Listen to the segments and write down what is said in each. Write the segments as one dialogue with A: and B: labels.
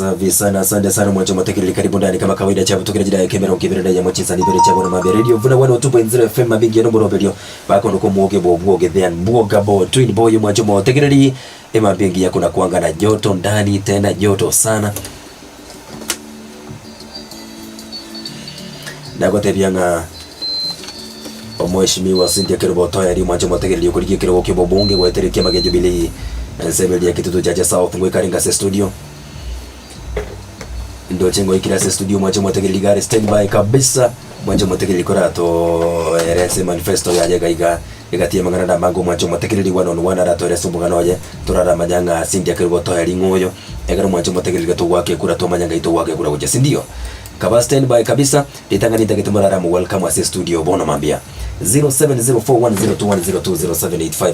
A: Safi sana asante sana mwancho motegereri karibu ndani kama kawaida cha butokera jira yake mirongo ibere na yamo chinsa ibere cha bono mambia radio vuna 102.0 FM mabingi no moroberio bakono ko muoge bo bwoge then bwoga bo twin boy mwancho motegereri emambingi yako na kuanga na joto ndani tena joto sana nagotebia ng'a Omweshimiwa Cynthia Kerubo Otoya ria omwanche omotegereri okorigia ekerogo kia obobunge goetera ekiama gia Jubilee ensemo eria ya Kitutu Chache South ngoika arenge ase estudio Ndoche ngoikire ase estudio omwanche omotegereri iga are standby kabisa omwanche omotegereri koratoerese manifesto yaye iga iga egati y'amang'ana ande amange omwanche omotegereri one on one aratoerese omogano oye toraramanya ng'a Cynthia Kerubo Otoya ring'o oyo ekero omwanche omotegereri iga togoaka ekura twamanya ng'ai togoaka ekura gochia sindio? Kaba standby kabisa. Ritang'ani ntagete morare amo welcome ase studio bono mambia 0704102102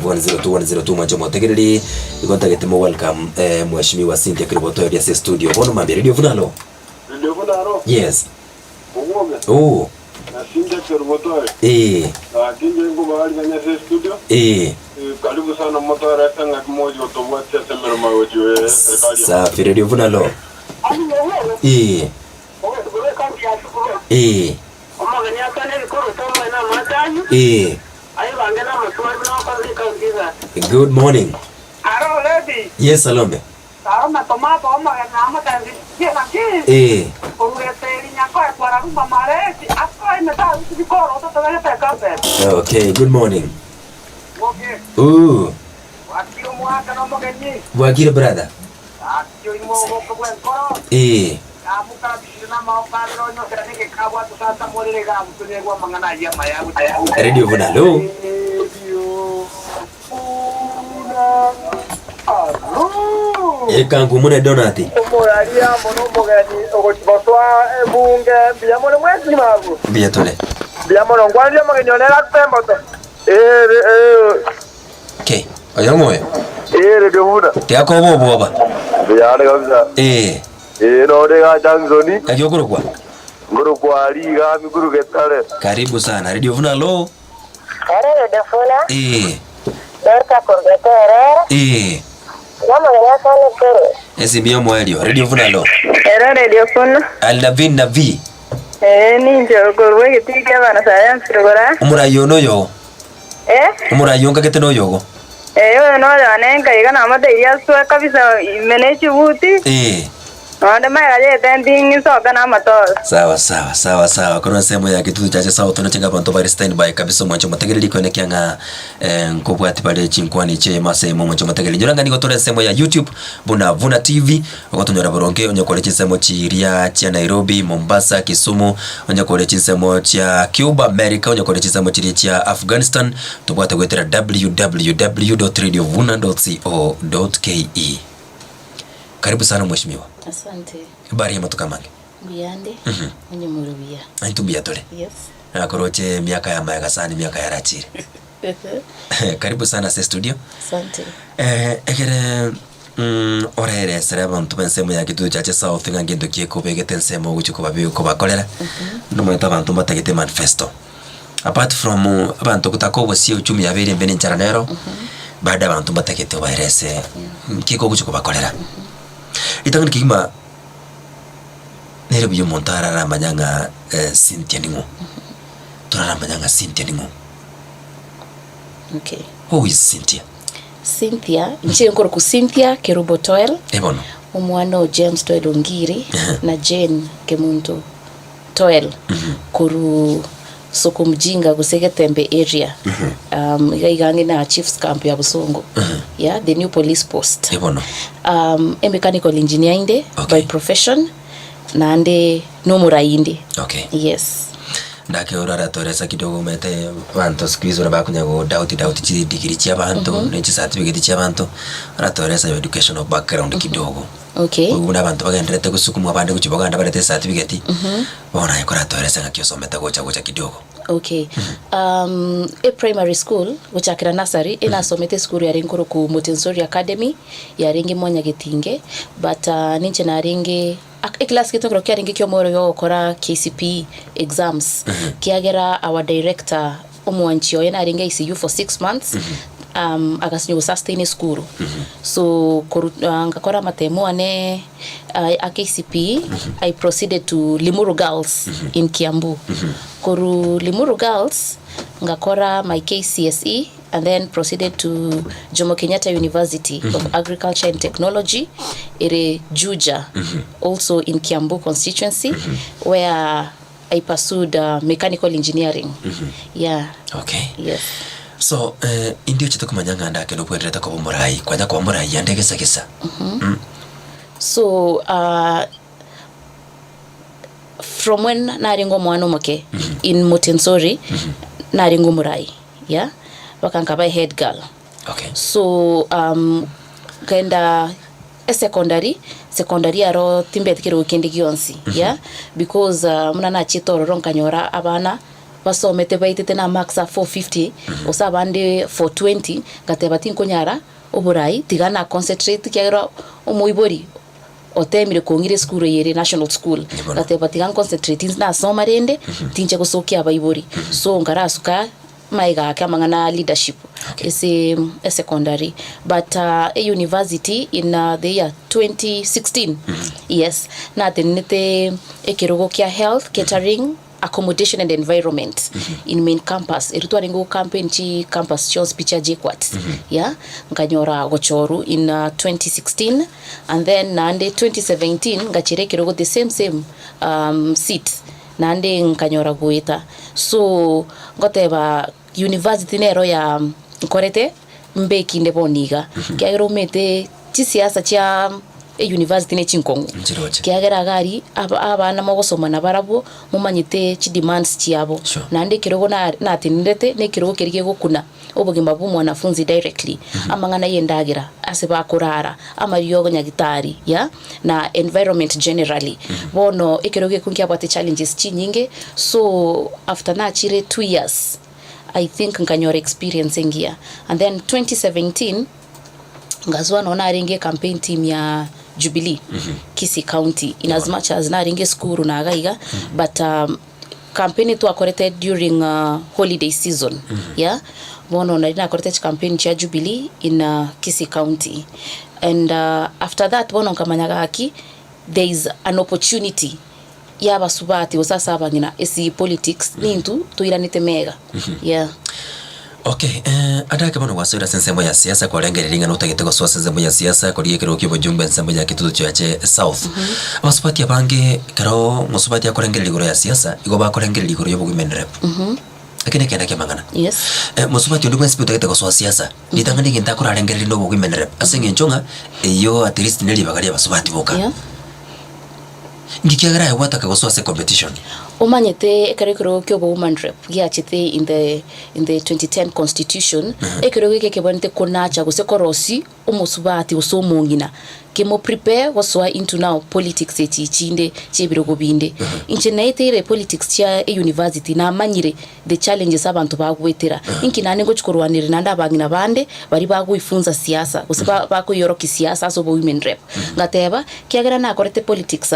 A: 0785102102 mwanche omotegereri igo ntagete mo welcome eh, mheshimiwa Cynthia Kiribotoeri ase studio bono mambia Radio Vunalo
B: Radio Vunalo
A: yes
B: Obwoge
A: oh
B: na Cynthia Kerubotoe
A: eh
B: gaki inche nkobaarigania ase estudio
A: eh
B: Eh, karibu sana motore ase ng'aki mochi gotobwatia ase emeremo gochia serikali
A: safi Radio Vunalo eh Ee. Ee. Good morning. Yes, Salome. Ee. Okay, good morning. Ooh. Bwakire brother. Ee. Radio Vuna, hello. Ekangu mune Donati.
C: Omoraria amo nomogeni ogochia ebunge mbuya mono mwensi mabu.
A: Mbuya tore.
C: Mbuya mono nkwanire omogeni one ere ase emboto. Ee, ee.
A: Okay. Oyo ng'oyo.
C: Ee, Radio Vuna.
A: Tiga koba obwoba.
C: Mbuya are kabisa.
A: Ee.
C: Ee, nonde iga Junction.
A: Naki okorokwa?
C: Nkorokwa aria iga Mikuru Getare.
A: Karibu sana. Radio Vuna, hello.
D: Ere Radio Vuna.
A: Ee.
D: Dorka korwa Terere.
A: Ee.
D: Nomogeni ase one kere.
A: Esimi y'omoerio. Radio Vuna, hello.
E: Ere Radio Vuna.
A: Alnavin na V.
E: Ee, ninche okorwa egetii kia abanasayansi rogoro.
A: Omorai oyo noyogo.
E: Eh?
A: Omorai oyo nkagete noyogo.
E: Ee, oyo noyo one nkaiga namotebia aswe kabisa ime ne chibuti.
A: Ee.
E: Nonde magega y'etenti ng'isoke namatoro.
A: Sawa sawa sawa sawa korwa ensemo ya Kitutu Chache South noche ng'a abanto bare stand by kabisa omwancho omotegereri koenekia ng'a eh, nkobwati bare chinkwani chiaimo ase ime omwancho omotegereri. Inyora ng'a nigo tore ensemo ya YouTube buna Vuna TV Ogotonyora boronge onye kore chinsemo chiria chia Nairobi, Mombasa, Kisumu, onye kore chinsemo chia Cuba, America, onye kore chinsemo chiria chia Afghanistan, tobwate goetera www.radiovuna.co.ke. Karibu sana mheshimiwa.
F: Asante.
A: Habari ya matuko amange?
F: Mbuyande, onye more buya.
A: Intwe mbuya tore.
F: Yes.
A: Nakoroche emiaka ya maega sana emiaka yarachire. Karibu sana ase studio.
F: Asante.
A: Eh, ekere mm, oreresere abanto b'ensemo ya Kitutu Chache South ng'a ngento ki ekobegete ensemo ogochia kobabe kobakorera, nomanyete abanto mbatagete manifesto. Apart from abanto gotaka obosie uchumi yabeire embe na enchara nero, bado abanto mbatagete obaerese nki kogochia kobakorera. Ritang'ani kegima, nere buya omonto araramanya ng'a Cynthia ning'o, toraramanya ng'a Cynthia ning'o.
F: Okay.
A: Who is Cynthia?
F: Cynthia, inche nkorokwa Cynthia Kerubo Toel,
A: Eh bono.
F: omwana o James Toel Ongiri na Jane Kemunto Toel korwa Soko Mjinga gose Getembe area. Um, iga iga ang'e na Chiefs Camp ya Bosongo. Yeah, the new police post.
A: Eh bono.
F: Um, a mechanical engineer inde
A: Okay.
F: by profession naende nomorai inde.
A: Okay.
F: Yes.
A: Ndake oraratoresa kidogo omanyete abanto siku hizi buna bakonya go doubt doubt chidegree chia abanto ne chicertificate chia abanto, oratoresa your educational background kidogo.
F: Okay.
A: Buna abanto bagendererete gosukumwa abande gochia boganda barete ecertificate, bono aye koratoerese ng'aki osomete gocha gocha kidogo.
F: Okay. Um, e primary school gochakera nursery enasomete esukuru yarenge korokwa Montessori Academy yarenge Mwanyagetinge but uh, ninche narenge Ak eclass gete ekero kiarenge kia omoerio giogokora KCPE exams kiagera our director omwanchi oye narenge ICU for 6 months. um, agasinywa gosustain esukuru. So koru ngakora amatemo ane a KCPE, I proceeded to Limuru Girls in Kiambu. Koru Limuru Girls ngakora my KCSE and then proceeded to Jomo Kenyatta University of Agriculture and Technology ere Juja, also in Kiambu constituency, where I pursued mechanical engineering. Yeah.
A: Okay.
F: Yes.
A: So, eh, indi ochete komanya ng'a ande ake nobwenerete koba omorai, kwanya koba omorai ande gesa gesa.
F: So, uh, from when narenge omwana omoke in Motensori, narenge omorai, yeah, baka nkaba head girl.
A: Okay.
F: So, um, nkaenda esecondary, secondary aro timbeti kerogo kende gionsi, yeah, because uh, buna nachiete ororo nkanyora abana basomete baetete na marks a 450 gose abande 420, ngateba tinkonyara oborai tiga na concentrate ekiagera omoibori otemire kong'ira esukuru eye ere national school,
A: Bono.
F: ngateba tiga nconcentrate inse nasoma rende tinche gosokia abaibori. So nkarasuka magega ake amang'ana a leadership
A: Okay.
F: ase esecondary but e university in the year 2016 yes natenenete ekerogo kia health catering accommodation and environment in main campus erio twarenge go campaign chi campus chionsi pi chia JKUAT yeah nkanyora gochorwa in 2016 and then naende 2017 ngachera ekerogo the same same seat naende nkanyora goeta so ngoteba university nero ya nkorete mbeki inde bono iga ekiagera omanyete chisiasa chia euniversity ne chinkong'u
A: Nchiroche.
F: ekiagera iga aria aba abana mogosoma nabarabwo momanyete chidemands chiabo
A: Sure.
F: naende ekerogo na natenenete na ekerogo keria gegokuna obogima bwa omwanafunzi directly, amang'ana ya endagera, ase bakorara, amariogo nyagitari yeah, na environment generally. Bono ekerogo ekio nkiabwate challenges chinyinge, so after nachire 2 years, I think nkanyora experience engiya. And then 2017, ngasoa nonye narenge ecampaign team ya Jubilee, Kisii County, in as much as narenge esukuru na iga iga, but campaign twakorete during holiday season yeah, bono nari nakorete chicampaign chia Jubilee in Kisii County and after that bono nkamanya gaki there is an opportunity ya abasubati gose ase abang'ina ase politics nintwe toiranete mega yeah.
A: Okay, eh, ande ake bono gwasoire ase ensemo ya siasa kwarengereria ng'a notagete gosoa ase ensemo ya siasa koria ekerogo kia obojumbe ensemo ya Kitutu Chache South. Abasubati abange ekero omosubati akorengereria igoro ya siasa, igo bakorengereria igoro ya obowomen rep. Eke nekende kia amang'ana.
F: Yes.
A: Eh, mosubati onde bwensi pi otagete gosoa siasa, ritang'ani egento akorarengereria na obowomen rep ase eng'encho ng'a eyio at least ne ribaga ria abasubati boka.
F: Yeah.
A: Inki kiagera aye gwataka gosoa ase competition?
F: Omanyete ekero ekerogo kia obowoman rep giachete in the in the 2010 constitution, ekerogo eke kebwenerete konacha gose korosia omosubati gose omong'ina, kemo prepare gosoa into now politics echi chinde chia ebirogo binde. Inche naeteire politics chia euniversity namanyire the challenges abanto bagoetera, inki naende ngochi korwanerera naende abang'ina bande baria bagoifunza siasa gose ba bakoiorokia siasa ase obowomen rep. Ngateba, kiagera nakorete politics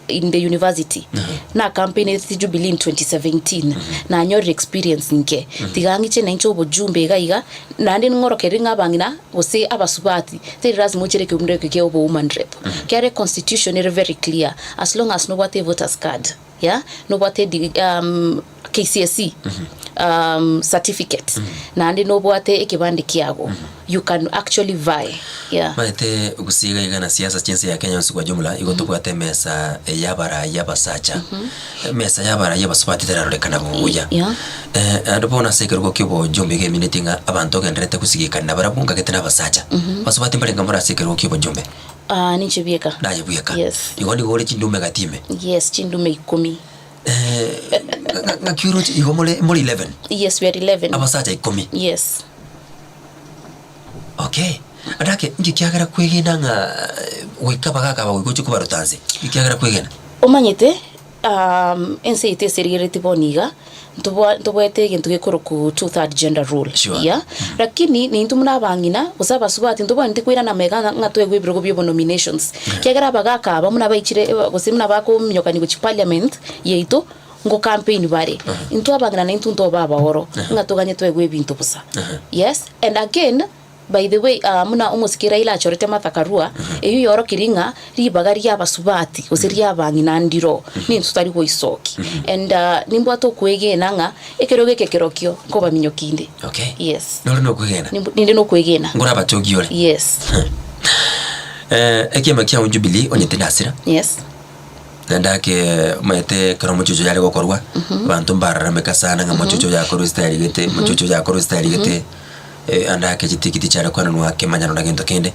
F: in the university, na campaignete Jubilee in 2017, nanyorire experience nke, tiga ng'iche nainche obojumbe iga iga, naende ning'orokereri ng'a abang'ina gose abasubati, teri lazima ochere ekeumero eke kia obowoman rep. Kiagera econstitution ere very clear, as long as nobwate evoters card. Yeah, nobwate KCSE certificate naende nobwate ekebande kiago, you can actually vie, yeah.
A: Maete gose iga iga na siasa chiense ya Kenya yonsi kwa jumla igo tobwate emesa ya abarai abasacha, emesa ya abarai abasubati terarorekana buya.
F: Yeah.
A: Naende bono ase ekerogo kia obojumbe iga emineti ng'a abanto ogendererete gosigikana nabarabwo nkagete na abasacha. Abasubati mbarenge more ase ekerogo kia obojumbe?
F: Ah, ninche bieka.
A: Naye bweka.
F: Yes.
A: Igo nigo ore chindume gati ime.
F: Yes, chindume ikomi.
A: Eh, ng'a- ng'aki oroche igo more more 11
F: Yes, we are 11.
A: abasacha ikomi.
F: Yes.
A: Okay. Adake inki kiagera kwegena ng'a eh, goika abagaka aba goika ochie kobaruta nse? Inki kiagera kwegena?
F: Omanyete, um, ense yaito eserigereti bono iga, ntobwa ntobwate egento gekorokwa two third gender rule,
A: Sure.
F: yeah. Lakini nintwe buna abang'ina, gose abasubati ntobwenereti koirana amaiga ng'a ng'a toegwe ebirogo bia obonominations. Ekiagera abagaka aba buna baichire gose buna bakominyokani gochia parliament yaito. Ngo campaign bare. Intwe abang'ina naintwe ntobe abaoro, ng'a toganye toegwe ebinto bosa. Yes, and again, by the way, ah, buna omosike Raila achorete Martha Karua, eyio yorokirie ng'a ribaga ria abasubati gose ria abang'ina ndiro, nintwe totari goisoki. And ah, nimbwate okwegena ng'a ekerogo eke kerokio nkobaminyokia inde.
A: Okay.
F: Yes.
A: Nore nokwegena?
F: Nimbu- Ninde nokwegena.
A: Nkorabachogie ore?
F: Yes.
A: Eh, ekiama kiao Jubilee onye tindasira.
F: Yes.
A: Naende ake omanyete ekero omochocho yare gokorwa, abanto mbararameka sana ng'a mochocho oyo akorwa esitari gete, mochocho oyo akorwa esitari gete, ande ake chitikiti chiare koenanwa ake manyano na gento kende.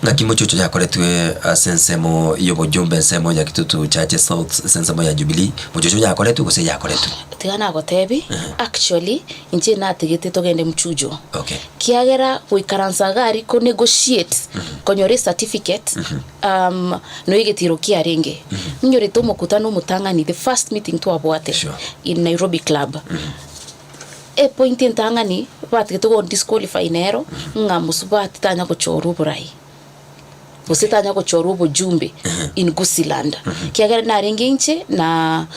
A: Ng'aki mochocho yakoretwe ase ensemo ya obojumbe ensemo ya Kitutu Chache South ase ensemo ya Jubilee, mochocho yakoretwe gose yakoretwe?
F: Tiga nagotebi, actually, inche natigete togende mchujo.
A: Okay.
F: Kiagera goikaransa iga aria ko negotiate, konyora ecertificate, Um, noyo egetiro kiarenge ninyorete omokutano omotang'ani the first meeting twabwate
A: Sure.
F: in Nairobi club epoint entang'ani batigete go disqualify nero ng'a mosubati tanya gochorwa oborai gose tanya gochorwa obojumbe in Gusii-land kiagera narenge inche na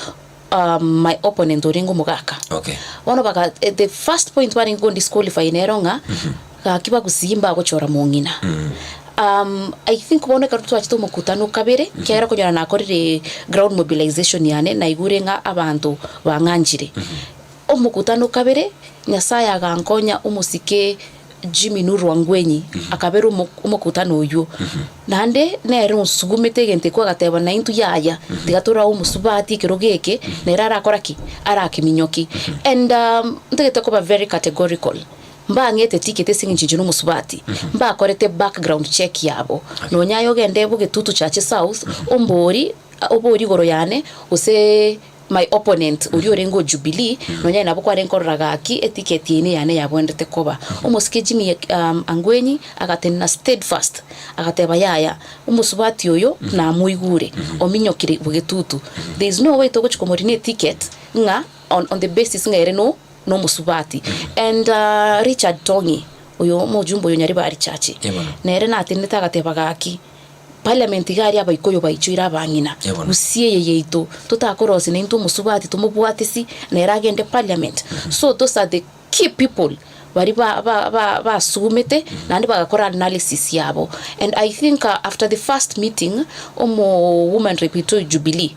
F: um, my opponent orenge omogaka
A: Okay.
F: bono baka eh, the first point barenge go disqualify nero ng'a gaki bagusii mbagochora mong'ina um, I think bono ekero twachete omokutano kabere kiagera okonyora nakorire ground mobilization yane naigure ng'a abanto bang'anchire omokutano kabere Nyasaye agankonya omosike Jimmy Nuru Wangwenyi akabera omo omokutano oywo, naende nere onsugumete egento ekio agateba naintwe yaya, tiga torae omosubati ekerogo eke, nere arakora ki? Arakeminyoki. And ntagete koba very categorical, mbang'ete ticket ase eng'encho inche na omosubati, mbakorete background check yabo, nonya aye ogende bogetutu chache south, ombori obori igoro yane, gose. My opponent, oria orenge o Jubilee, nonya nabo kwarenge korora gaki eticket eye neyane yabwenerete koba. Omosike Jimmy um, Angwenyi agatenena steadfast, agateba yaya, omosubati oyo namoigure, ominyokire bogetutu. There is no way togochia komorina eticket ng'a on, on the basis ng'a ere no nomosubati. And Richard Tong'i, oyo omojumbe oyo Nyaribari Church,
A: Eh bono.
F: nere natenenete agateba gaki, Parliament iga aria abaikoyo baichoire abang'ina,
A: Eh bono.
F: gusii eye yaito, totakorosia naintwe omosubati tomobwatisi, nere agende parliament. So those are the key people baria ba ba ba basugumete naende bagakora analysis yabo. And I think after the first meeting, omo woman rep oito Jubilee,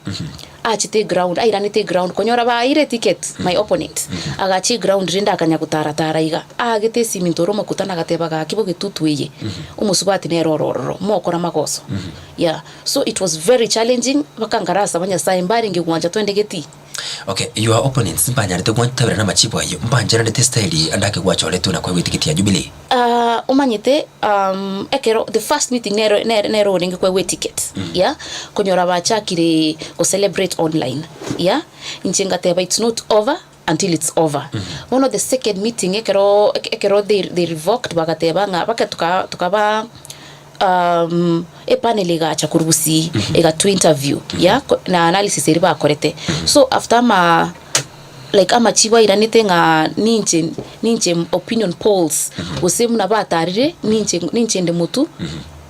F: achete eground, airanete eground konyora baeire eticket my opponent, agacha eground rende akanya gotara tara iga, aagete esiminto ore omokutano agateba gaki bogetutu eye, omosubati nere ore ororo, mokore amagoso. Yeah, so it was very challenging, mpaka nkarasaba Nyasaye mbarenge gwancha twende getii.
A: Okay, your opponents mbanyarete gwantabera na amachibu ayio, mbancheranete estyle ande ake gwachoretwe na koegwa etiketi ya Jubilee?
F: Ah, omanyete um, ekero the first meeting nero nere nere orenge koegwa eticket yeah konyora bachakire go celebrate online yeah inche ngateba it's not over until it's over bono the second meeting ekero ekero they, they revoked bagateba ng'a baka tuka tukaba um, epanel egacha korwa gusii egatu interview yeah ko- na analysis eria bakorete so after ama like amachibo airanete ng'a ninche ninche opinion polls gose buna batarire ninche ninche inde motwe,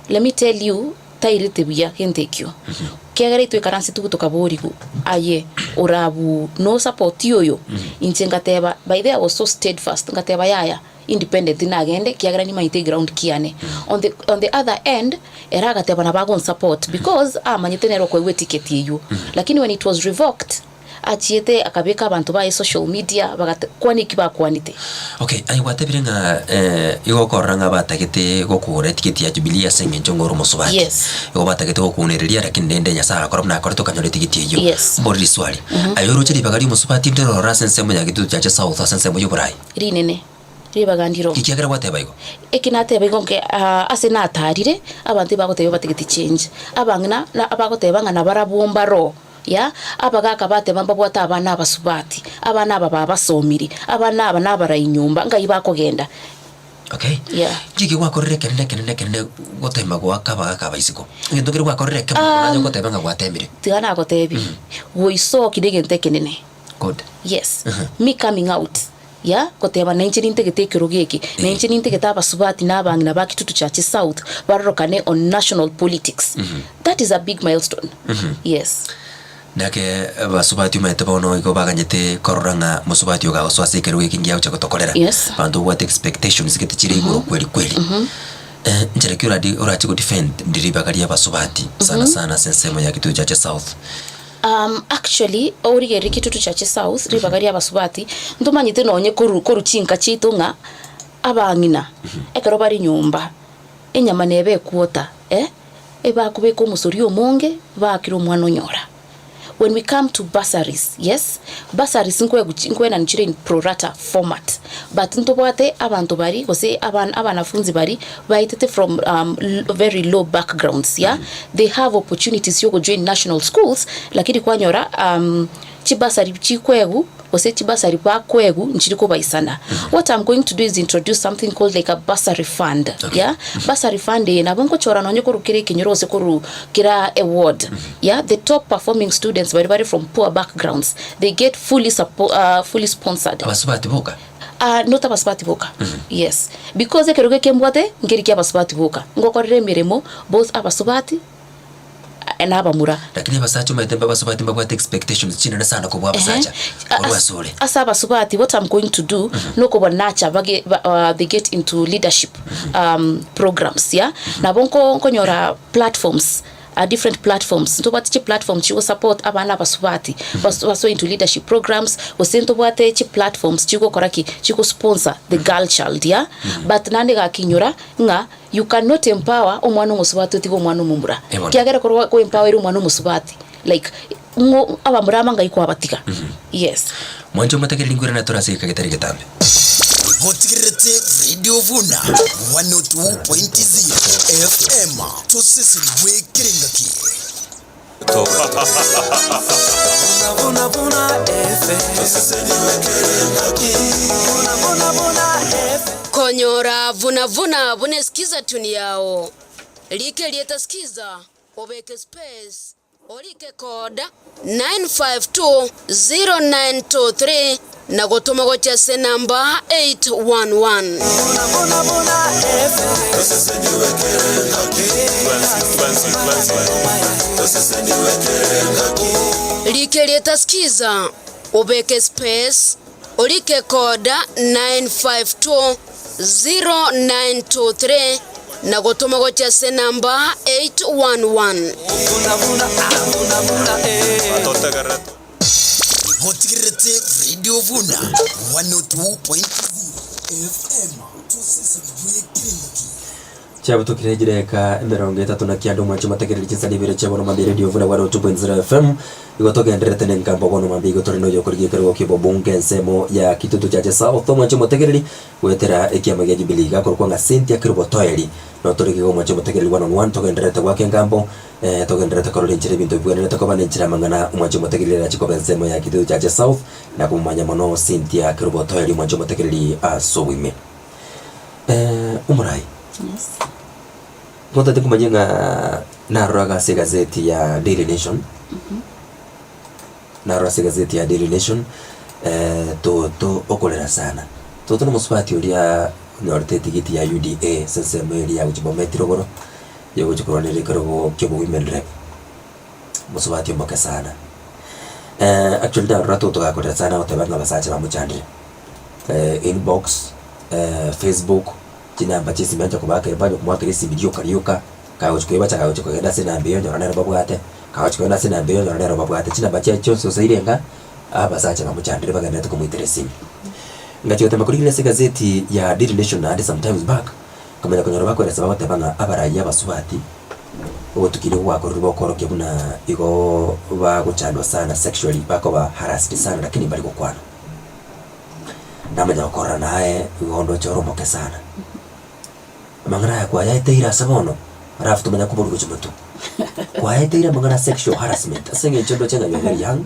F: let me tell you tairete buya gento ekio. Kiagera itwekaransetwe tokaborigwa aye orabuu no support oyo, inche ngateba by the way I was so steadfast ngateba yaya independent nagende ekiagera nimanyete eground kiane. On the on the other end ere agateba nabo agonsupport because amanyete nere okoegwa eticket eywo lakini when it was revoked. Achiete akabeka abanto baye social media bagate kwana eki bakwanete.
A: Okay, aye gwatebire ng'a eh, igo okorora ng'a batagete gokura etiketi ya Jubilee ase eng'encho ng'a ore omosubati.
F: Yes.
A: Igo batagete gokunereria lakini rende Nyasaye agakora buna akorete okanyora etigiti eyio.
F: Yes.
A: Mbori riswali, aye oroche ribaga ri'omosubati ndirororo ase ensemo ya Gitutu Chache South ase ensemo y'oborai?
F: Rinene, ribaga ndiro.
A: Ekiagera gwateba igo?
F: Eki nateba igo nke aa ase natarire, abanto ebagotebia batigeti change, abang'ina na abagoteba ng'a nabarabwo mbaro. Ya, abagaaka bateba mbabwate abana abasubati, abana aba babasomiri, abana aba nabarai nyomba, ngai bakogenda.
A: Okay.
F: Yeah.
A: Nki gwakorire ekenene ekenene ekenene gotema goaka abagaaka aba isiko? Egento keria gwakorire ekemo um, onye goteba ng'a gwatemire.
F: Tiga nagotebi, goisoki negento ekenene.
A: Good.
F: Yes, me coming out. Ya, goteba nainche nintegete ekerogo eke, nainche nintegete abasubati na abang'ina ba Kitutu Church South barorokane on national politics. That is a big milestone. Yes.
A: Nake abasubati omanyete bono igo baganyete korora ng'a mosubati oyo gagosoa ase ekerogo eke ngiya agocha gotokorera.
F: Yes.
A: Abanto babwate expectations gete chire igoro kweri kweri. Nchera ki oradi orache go defend ribaga ria abasubati sana sana ase ensemo ya Kitutu Chache South?
F: Actually origererie Kitutu Chache South ribaga ria abasubati, ntomanyete nonye koru koru chinka chiaito ng'a abang'ina ekero bare nyomba, enyama nebe equota eh, ebakobeka omosori omonge baakire omwana onyora. When we come to bursaries, yes, bursaries nkoegwa chi nkoenanwa chire in pro rata format, but ntobwate abanto baria gose abana abanafunzi baria baetete from very low backgrounds yeah, they have opportunities ya ogojoin national schools lakini kwanyora chibursary chikoegwa gose chibursary bakoegwa nchiri kobaisana. What am going to do is introduce something called like a bursary fund
A: Okay.
F: yeah, bursary fund eye nabo nkochora nonye korwa kera ekenyoro gose korwa kera eward yeah, the top performing students baria bare from poor backgrounds they get fully suppo fully sponsored.
A: Abasubati boka?
F: Ah, not abasubati boka, yes, because ekerogo eke mbwate nkeri kia abasubati boka, ngokorera emeremo both abasubati na abamura.
A: Lakini abasacha omanyete mba abasubati mbabwate expectations chinene sana kobua abasacha
F: Ehe.
A: korwa
F: As-
A: asore.
F: Ase abasubati what I'm going to do nokoba nacha bage ba they get into leadership programs yeah, nabo nko nkonyora platforms different platforms, ntobwate chiplatform chigosupport abana abasubati bas basoe into leadership programs, gose ntobwate chiplatforms chigokora ki? Chigosponsor the girl child yeah, but naende gakinyora ng'a you cannot empower omwana omosubati otige omwana omomura,
A: Eh bono.
F: kiagera ekero koempower omwana omosubati like ng'o abamura aba ngai kwabatiga, yes.
A: Mwanche omotegereri nkoirana tore ase egeka getari getambe.
G: Gotigererete Radio Vuna 102.0 FM tosesenigwe kera engaki.
H: Konyora vuna vuna buna esikiza tune yao. Rika erieta sikiza obeke space Orike code 9520923 na gotoma gochia ase enamba 811. Rika erieta skiza, obeke space, orike code 9520923 na gotoma gochia ase enamba 811.
G: Gotigererete Radio Vuna 102.0 FM tosesenigwe kera engaki.
A: Chiabutokire chidakika emerongo etato na kianda omwancho motegereri chinsani ibere chia bono mambia Radio Vuna 102.0 FM. Igo togendererete nenkambo bono mambia igo tore noyo okorigia ekerogo ki'obobunge ensemo ya Kitutu Chache South omwancho motegereri goetera ekiama gia Jubilee gakorokwa ng'a Cynthia Kerubo Toeri notorige igo omwancho motegereri one on one togendererete goaka engambo eh, togendererete korora enchera ebinto bibwenerete koba na enchera amang'ana omwancho motegereri arache koba ensemo ya Kitutu Chache South na komomanya mono Cynthia Kerubo Toeri omwancho motegereri ase oboime. Eh, omorai.
F: Yes.
A: Ngotaete komanya ng'a naroraga ase egazeti ya Daily Nation, narora ase egazeti ya Daily Nation, toto okorera sana. Toto na omosubati oria onyorete etigiti ya UDA ase ensemo eria ya gochia Bomet rogoro, ya gochia korwanerera ekerogo kia obo women rep, omosubati omoke sana. Actually narora toto gakorera sana agoteba ng'a abasacha bamochandire, inbox, Facebook. Chinamba chi'esimi ancha kobaakera banye komoakera esimi rioka rioka, kagochia koebacha kagochia kogenda ase enamba eyio onyora nere babwate, kagochia kogenda ase enamba eyio onyora nere babwate. Chinamba chiaye chionsi gose ire enga, abasacha bamochandire bagendererete komoitera esimi. Ngachia gotema korigereria ase egazeti ya Daily Nation naende sometimes back, nkamanya konyora bakoeresa bagoteba ng'a abarai abasubati, obotuki nigo bwakorire bokorokia buna igo bagochandwa sana sexually, bakoba harassed sana lakini mbari gokwana. Namanya gokorora naye igo ndoche ore omoke sana. Amang'ana aya kwayaeteire ase bono, alafu tomanya koborwa gochia motwe. Kwaeteire amang'ana a sexual harassment ase eng'encho ndoche ng'a you are very young,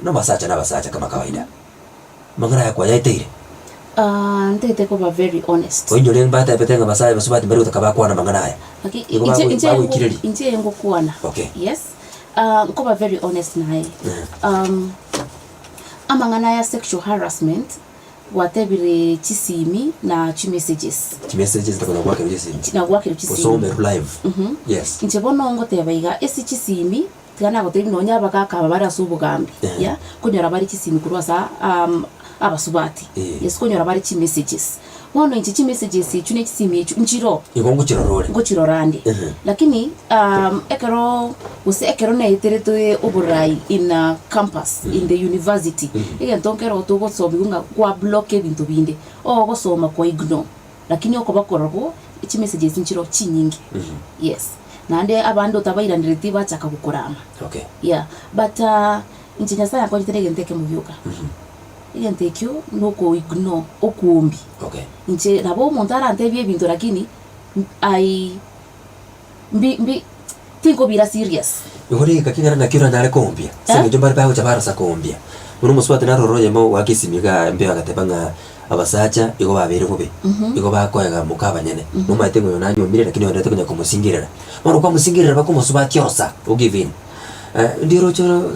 A: na abasacha na abasacha kama kawaida. Amang'ana aya kwayaeteire?
F: Ntagete koba very honest.
A: Oinyore mbatebete ng'a abasae abasubati mbari gotaka bakwane amang'ana aya.
F: Gaki
A: Igo
F: inche inche
A: bagoikireria.
F: inche ngokwana.
A: Okay.
F: Yes. Nkoba very honest naye. Amang'ana aya sexual harassment. Gwatebire chisimi na chimessages.
A: Chimessages na goakerwa chisimi.
F: Na goakerwa chisimi.
A: Osomerwe live. Yes.
F: Inche bono ngoteba iga, ase chisimi, tiga nagotebia nonya abagaka aba bare ase obogambi, yeah, nkonyora bare chisimi korwa ase abasubati, yes, nkonyora bare chimessages. Bono inche chimessages echio na chisimi echio nchiroo.
A: Igo ngochirora ore.
F: Ngochirora ande. Lakini ekero gose ekero naeteretwe oborai in a campus, in the university, egento nkero togosomiwa ng'a kwa block ebinto binde, ogosoma kwa ignore, lakini okoba korokwo chimessages nchiroo chinyinge, yes. Naende abande otabairanereti bachaka gokorama.
A: Okay.
F: Yeah, but inche Nyasaye ankonyete na egento ekemo gioka. Egento ekio noko ignore okwombi.
A: Okay.
F: Inche nabo omonto arantebie ebinto lakini I mbi mbi tinkobira serious.
A: Igo rigeka king'ana naki oranyare koombia? Ase
F: Eh?
A: eng'encho mbare bagocha barosa koombia. Buna omosubati naro ore oyemo goaka esimi igaa mbuya agateba ng'a abasacha igo babeire bobe, igo bakoega moka abanyene. Nomanyete ng'a oyo nanyuomire lakini oenderete konya komosingerera. Bono kwamosingerera mpaka omosubati orosa o give in. Ndi oroche oro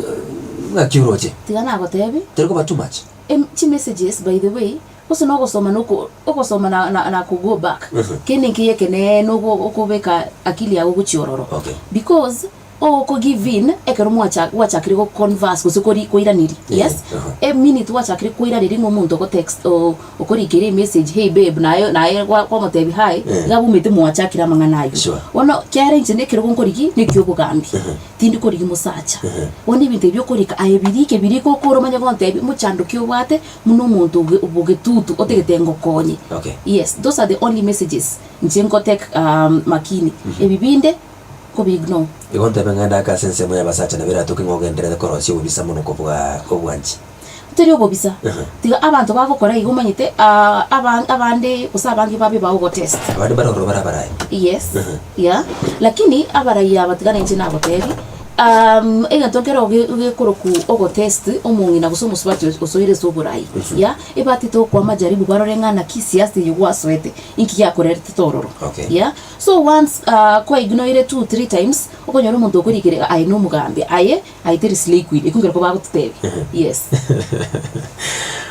A: ng'aki oroche?
F: Tiga nagotebi.
A: Teri koba too much?
F: Em chimessages by the way, gose na ogosoma na oko ogosoma na na na ko go back, kende nkeiyo ekeneene ogo okobeka akili yago gochia ororo.
A: Okay.
F: Because oko give in ekero mwacha gwachakire go converse gose kori koiraneria,
A: Eh,
F: yes,
A: aha.
F: e minute gwachakire koiraneria ng'a omonto ogo text o okorikera emessage hey babe naye naye gwa kwamotebia hi,
A: Eh.
F: iga abumete mwachakire amang'ana aywo.
A: Sure.
F: Bono kiagera inche na ekerogo nkorigi na ekia obogambi, tindi korigi mosacha. Bono ebinto ebi okorika aye birike birike okore omanye gontebia mochando ki obwate buna omonto oge bogetutu otagete ngokonye.
A: Okay.
F: Yes, those are the only messages inche nko take makini. Ebi binde, nkobi ignore.
A: Igo ntebe ng'a ndake ase ensemo y'abasacha nabo eratoke ng'a ogenderere korosia obobisa mono kobua obwanchi.
F: Teri obobisa, tiga abanto bagokora iga omanyete abande gose abange babe bagogotest.
A: Abande mbare ororo bare abarai.
F: Yes, yeah, lakini abarai aba tiga nainche nagotebi, egento nkero gekorokwa ogotest omong'ina gose omosubati osoire ase oborai, yeah, ebatete gokoa amajaribu barore ng'a naki siasa eye gwasoete, inki giakorerete ororo,
A: Okay.
F: yeah. So once kwa ignoire two three times, okonyora omonto okorikire aye na omogambi, aye Aye teri slay queen, ekio nkerokio bagototebia. Yes.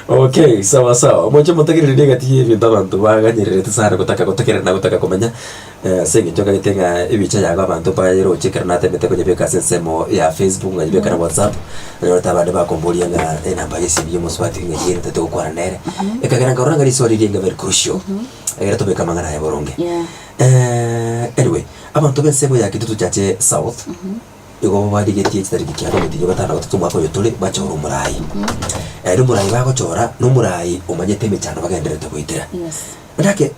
A: Okay, sawa sawa. Moche motegerere egati y'ebinto abanto baganyererete sana gotaka gotegerera na gotaka komenya eh, ase eng'encho nkagete ng'a ebicha yago abanto bayeroche ekero natemete konyebeka ase ensemo ya Facebook nkanyebeka na WhatsApp, nanyorete abande bakomboria ng'a enamba y'esimi y'omosubati ng'a eyio ntagete gokwana nere. Ekagera nkarora ng'a riswali riria very crucial, ekero tobeke amang'ana aya boronge.
F: Yeah.
A: Anyway, abanto b'ensemo ya Kitutu Chache South, Igo barigetie chitariki kianda omotienyi o gatano na gatato omwaka oyo tore, bachore omoraai. Ere omoraai bagochora nomoraai omanyete emechando bagendererete goetera.
F: Yes.
A: Ndake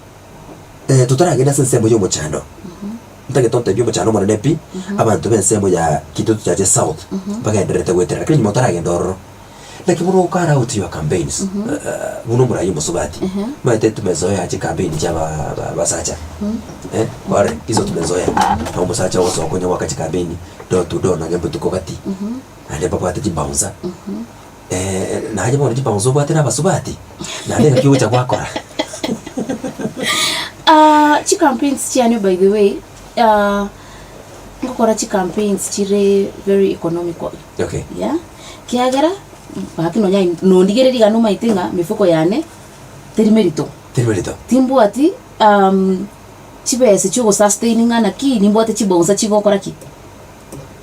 A: eh, totaragenda ase ensemo y'omochando, ntagete ontebie omochando omonene pi, abanto b'ensemo ya Kitutu Chache South bagendererete goetera, lakini nyuma otaragenda ororo, naki bono okara out your campaigns buna omoraai omosubati, omanyete tumezoea chicampaign chia aba abasacha. Eh, kwarora hizo tumezoea na omosacha ogosoka onye goaka chicampaign door to door nonye mbotuko gati, naende mbabwate chibouncer, naye bono chibouncer obwate na abasubati, naende ng'aki ogocha gwakora.
F: Chicampaigns chiane by the way, ngokora chicampaigns chire very economical.
A: Okay.
F: Yeah, kiagera gaki nonya nondigereria iga nomaete ng'a mifuko yane teri merito.
A: Teri merito.
F: Timbwati chibesa chia ogosustain ng'a naki nimbwate chibouncer chigokora ki?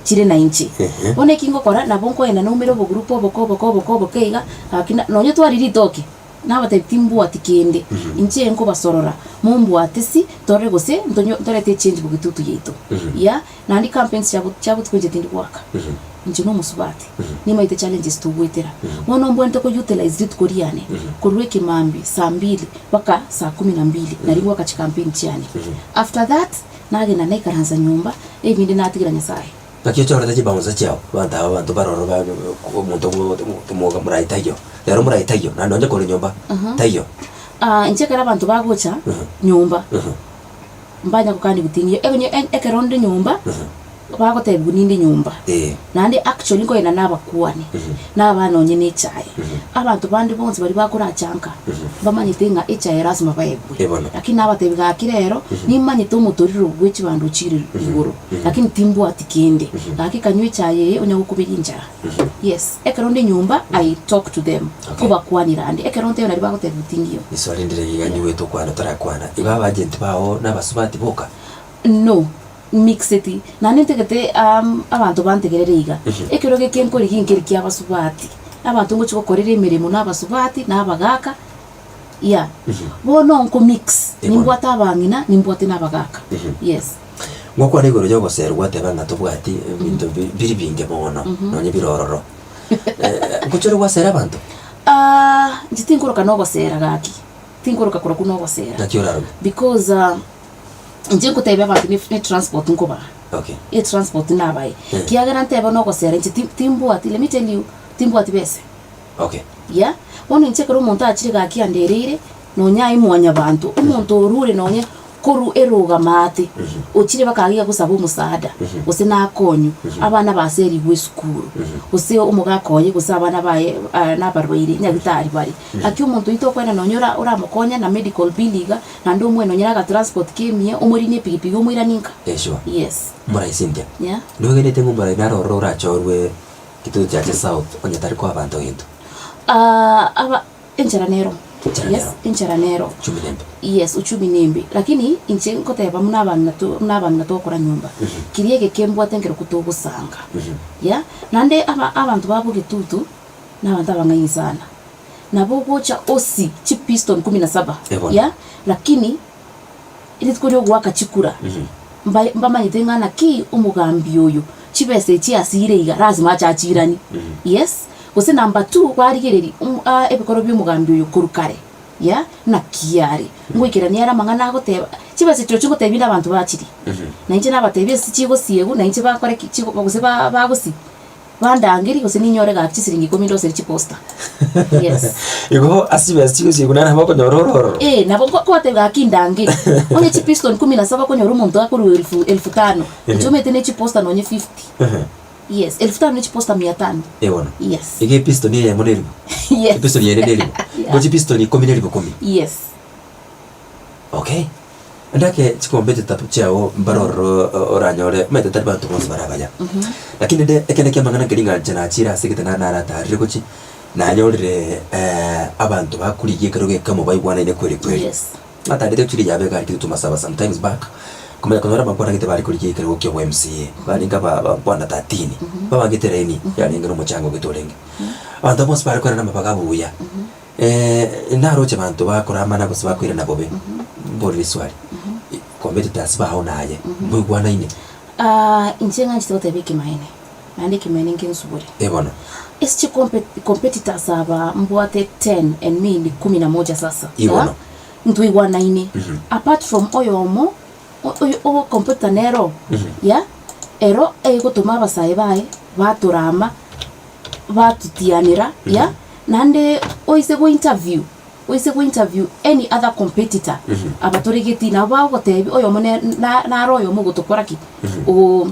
F: Chire na inche. Bono eki ngokora nabo nkoenda naumera obogroup oboke oboke oboke oboke iga, gaki na nonye twari ritoke, nabatebia timbwati kende, inche nkobasorora, mombwate si, torore gose ntonyo ntorete echange bogetutu yaito. Yeah, naende campaigns chia chia botuko inche tindi goaka. Inche na omosubati, nimaete challenges togoetera. Bono mbwenerete ko utilize rituko riane, korwa ekemambia saa mbili mpaka saa kumi na mbili, nario ngoaka chicampaign chiane. After that, nagenda naikaransa nyomba, ebinde natigera Nyasaye.
A: Naki ochorete chibouncer chiao, abanto aba abanto baroro ba omonto omoga morai taiyo, rero morai taiyo, naende onye kore nyomba taiyo.
F: Inche ekero abanto bagocha nyomba, mbanya gokania gotini, ekero onde nyomba. Bagotebigwa ninde nyomba.
A: Eh.
F: Naende actually nkoenda nabakuani, na abana onye na echae. Abanto bande bonsi baria bakoracha nka, mbamanyete ng'a echae lasima baegwe.
A: Eh bono.
F: Lakini nabatebi gaki rero, nimanyete omotoriro bwe chibando ochire igoro, lakini timbwati kende. Gaki kanywa echae eye onya gokuberia enchara. Yes, ekero nde nyomba I talk to them,
A: Okay.
F: nkobakwanera ande. Ekero ntaiyo naria bagotebigwa tingiyo.
A: Riswali ndire iga niwete okwana otarakwana, igo abagenti bao nabasubati boka?
F: No. Mixeti, naende ntagete abanto bantegerere iga, ekero geke nkorigia nkeri kia abasubati, abanto ngochia gokorera emeremo na abasubati, na abagaka, yeah. Bono nko mix, nimbwate abang'ina, nimbwate na abagaka, yes.
A: Ngokwana igoro ya ogoserwa gwateba ng'a tobwati ebinto biri binge mono, nonye bire ororo. Ngochore gwasera abanto?
F: Inche tinkoroka na ogosera gaki, tinkoroka korokwo na ogosera.
A: Naki oraroke?
F: Because. Inche ngotebia abanto ne ne transport nkobaa,
A: Okay.
F: etransport nabae,
A: Eh.
F: kiagera ntebe nogosera inche ti timbwati let me tell you, timbwati bese,
A: Okay.
F: yeah. Bono inche ekero omonto achire gaki andereire, nonya aye mwanyabanto, omonto orure nonye korwa erogama ate, ochire mpaka iga gosaba omosaada, gose nakonywe, abana baserigwe esukuru, gose omogaka oye gose abana baye nabarwaire nyagitari bare. Gaki omonto oyio tokoenda nonye ora oramokonye na medical bill iga, Naende omwene onyore agatransport k'emiya, omorine epigipigi omoiranie nka.
A: Eh sure.
F: Yes.
A: Omorai Cynthia,
F: Yeah.
A: noegenete ng'a omorai naro ororo orachorwe Kitutu Chache South onye tari koa abanto gento?
F: Ah, aba, enchera nero.
A: Enchera
F: Yes,
A: nero.
F: enchera nero.
A: Uchumi nembe.
F: Yes, uchumi nembe. Lakini inche nkoteba buna abang'ina to buna abang'ina togokora nyomba, kiria egeke mbwate nkerokwo togosanga. Yeah, naende aba abanto ba Bogetutu, na abanto abang'aini sana. Nabo ogocha osi chipiston kumi na saba,
A: Eh, bono.
F: yeah, lakini rituko riogoaka chikura mba- mbamanyete ng'a naki omogambi oyo chibesa echi asire iga lazima ache achiranie, yes. Gose number two barigereria omo aa ebikoro bia omogambi oyo korwa kare, yeah, naki are, ngoikerania are amang'ana agoteba, chibesa echi chirochio ngotebia inde abanto bachirie, na inche nabatebia ase chigosiegwa na inche bakore ki chigo gose ba bagosi. Bandangerie gose ninyore gaki chisiringi ikomi ndosere chiposta. Yes.
A: Igo ase chibesa chigosiegwa naro nabo okonyora ore ororo.
F: Eh, nabo nko nkobatebia gaki ndangerie. Onye chipiston kumi na saba okonyora omonto akorwa elfu elfu tano, inche omanyete ne chiposta nonye fifty. Yes, elfu tano ne chiposta mia tano.
A: Eh bono.
F: Yes.
A: Igo episton eyemo na elifu.
F: Yes.
A: Episton ende na elifu.
F: Yeah.
A: Igo chipiston ikomi na elifu ikomi.
F: Yes.
A: Okay. Ndake chikombe chitato chiao mbare ororo oranyore omanyete tari banto bonsi bare abaya. Lakini rende ekende kia amang'ana nkeri ng'a inche nachire ase egete na naratarire gochia, nanyorire abanto bakorigia ekero gekamo baigwanaine kweri kweri.
F: Yes.
A: Natarete gochia riyabe egari kere tomasaba sometimes back, komanya konyora abakwana gete bare korigia ekerogo kia obo MCA, barenge aba abakwana 13, babangete eraini yarenge na omochango gete orenge. Abanto bonsi bare koerana amabaga buya. Naroche abanto bakoramana gose bakoirana bobe, mborere riswali, competitors bao naye, mboigwanaine?
F: Ah, inche ng'anchete goteba ekemanene, naende ekemanene nkensubore.
A: Eh bono.
F: Ase chikompe competitors aba mbwate ten and me ni kumi na moja sasa,
A: Ii bono.
F: ntwaigwanaine, apart from oyomo, o- oyo ogo competitor nero, yeah, ero egotoma abasae baye batorama. batutianera yeah naende oise go interview oise go interview any other competitor abatoregeti nabo bagogotebia oyomo ne na naro oyomo ogotokora ki oo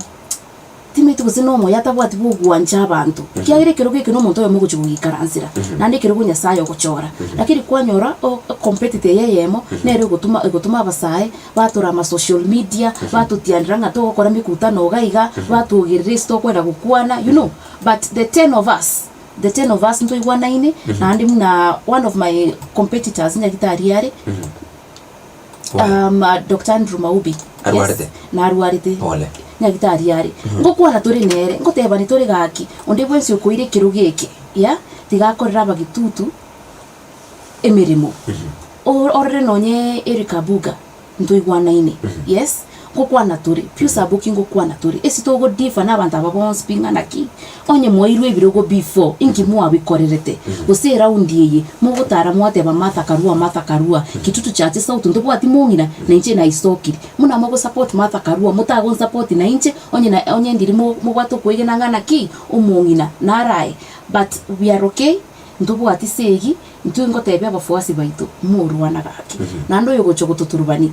F: timanyeti gose na omoyo atabwati bwa ogwancha abanto ekiagera ekerogo eke na omonto oyomo ogochia goikaransera naende ekerogo Nyasaye ogochora lakini kwanyora o competitor eye eyemo nere ogotuma egotuma abasae Batora ama social media, batotianera ng'a togokora mikutano iga iga, batwogerera ase tokwenda gokwana, you know. But the ten of us, the ten of us ntoigwanaine, naende buna one of my competitors nyagitari are, um, Doctor Andrew Maubi.
A: Arwarete?
F: Yes, narwarete.
A: Pole.
F: Nyagitari are. Ngokwana tore nere, ngotebani tore gaki, onde bwensi okoira ekerogo eke, yeah, tiga akorere abagitutu, emeremo. Orore nonye Eric Abuga ntoigwanaine, yes, ngokwana tore, Pius Abuki ngokwana tore, ase togo differ na abanto aba bonsi pi ng'a naki, onye mwairwe ebirogo before, inki mwabikorerete? Gose eraundi eye, mogotara mwateba Martha Karua, Martha Karua, Kitutu Chache South ntobwati mong'ina, na inche naisokire. Buna mogo support Martha Karua, motagonsupport na inche, onye na onye ndiri mo mobwate okoegena ng'a naki, omong'ina narae, but we are okay. Ntobwati segi, intwe ngotebia abafuasi baito, morwana gaki. Naende oyogocha gototurubani,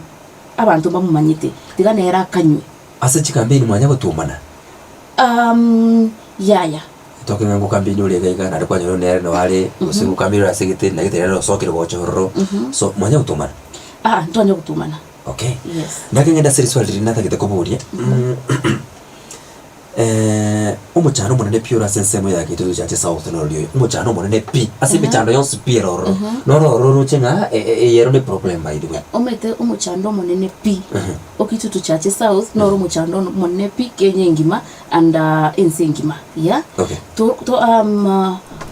F: abanto mbamomanyete, tiga nere akanywe.
A: Ase chikampeni mwanya gotuomana.
F: Um, yaya.
A: Toke ng'a ngokambia ore iga iga naende kwanyora nere noo are, gose ngokambia ore ase egete na egete nere osokire gocha ororo, so mwanya gotumana?
F: Aa, ntwanya gotumana.
A: Okay.
F: Yes.
A: Ndake ng'ende ase riswali riria natagete koboria, omochando omonene pi ore ase ensemo ya Gitutu Chache South norori oyo, omochando omonene pi, ase emechando yonsi pi ere ororo, noro ororo oroche ng'a eye ero ne problem by the way.
F: Omanyete omochando omonene pi, o Kitutu Chache South noro omochando omonene pi Kenya engima and ense engima, yeah.
A: Okay.
F: To to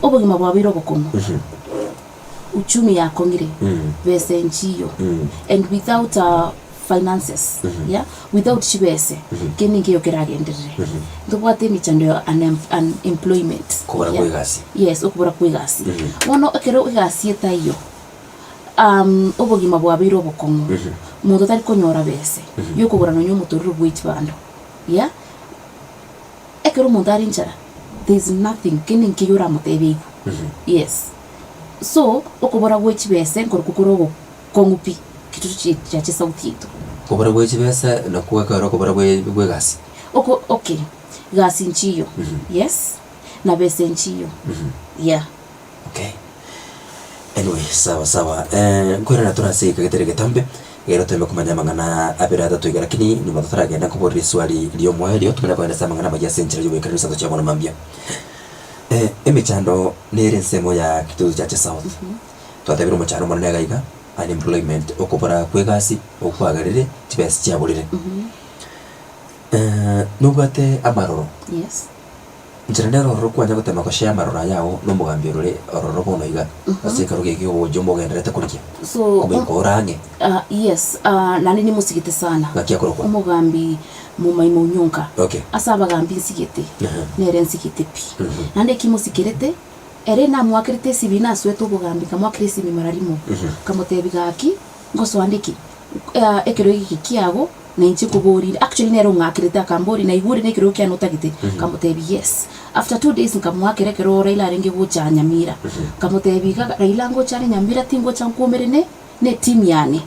F: obogima bwabeire obokong'u, uchumi yakong'ire, besa enchiyo, and without finances, yeah, without chibese, kende nkeiyo keragenderere. Ntobwate emechando ya unemployment,
A: Kobora
F: yeah.
A: kwa egasi.
F: Yes, okobora kwa egasi. Bono ekero egasi etaiyo, obogima bwabeire obokong'u, monto tari konyora bese, yokogora nonye omotorero bwe chibando, yeah. Ekero omonto are nchara, there is nothing, kende nkeiyo oramotebie aigwe, yes. So, okobora gwe chibese nkorokwo kore ogokong'u pi, kitutu chi chiache sauti yaito.
A: Kobora gwe chibese nakwo ekero okobora gwe gwe egasi.
F: Oko okay, gasi nchiyo, yes, na bese nchiyo, yeah.
A: Okay. Anyway, sawa sawa. Eh, nkoirana tore ase egeka getari getambe, egere toeme komanya amang'ana abere atato iga lakini nyuma totaragenda nkoborere riswali riomoerio tomanye kogenda ase amang'ana amayia ase enchera y'oboikeranu ase tochia bono mambia. Eh, emechando nere ensemo ya Kitutu Chache South. Twatebire omochando omonene iga iga, unemployment, okobora kwa egasi, okwagerire, chibesa chiaborire. Eh, nobwate amaroro.
F: Yes.
A: Inchera nere ororo kwanya gotema goshare amaroro aya ao nomogambi orore ororo bono iga ase ekero geke ogocha omogendererete korigia
F: So,
A: komoika ore ang'e.
F: Ah, yes, ah, naende nimosigete sana.
A: Ng'aki akorokwa?
F: Omogambi Momaima Onyonka.
A: Okay.
F: Ase abagambi nsigete,
A: Ehe.
F: nere nsigete pi. Naende eki mosikerete, ere namoakerete esibi nasoete obogambi nkamoakera esimi mara rimo. Nkamotebia gaki, ngosoa nde ki? Ah, ekero egeke kiago, Na inche nkoboria, actually nere ong'akerete akamboria, naigure na ekerogo kiane otagete? Nkamotebia yes. After 2 days nkamoakera ekero Raila arenge gocha Nyamira, nkamotebia iga Raila ngocha are Nyamira tingocha nkwomere ne ne team yane.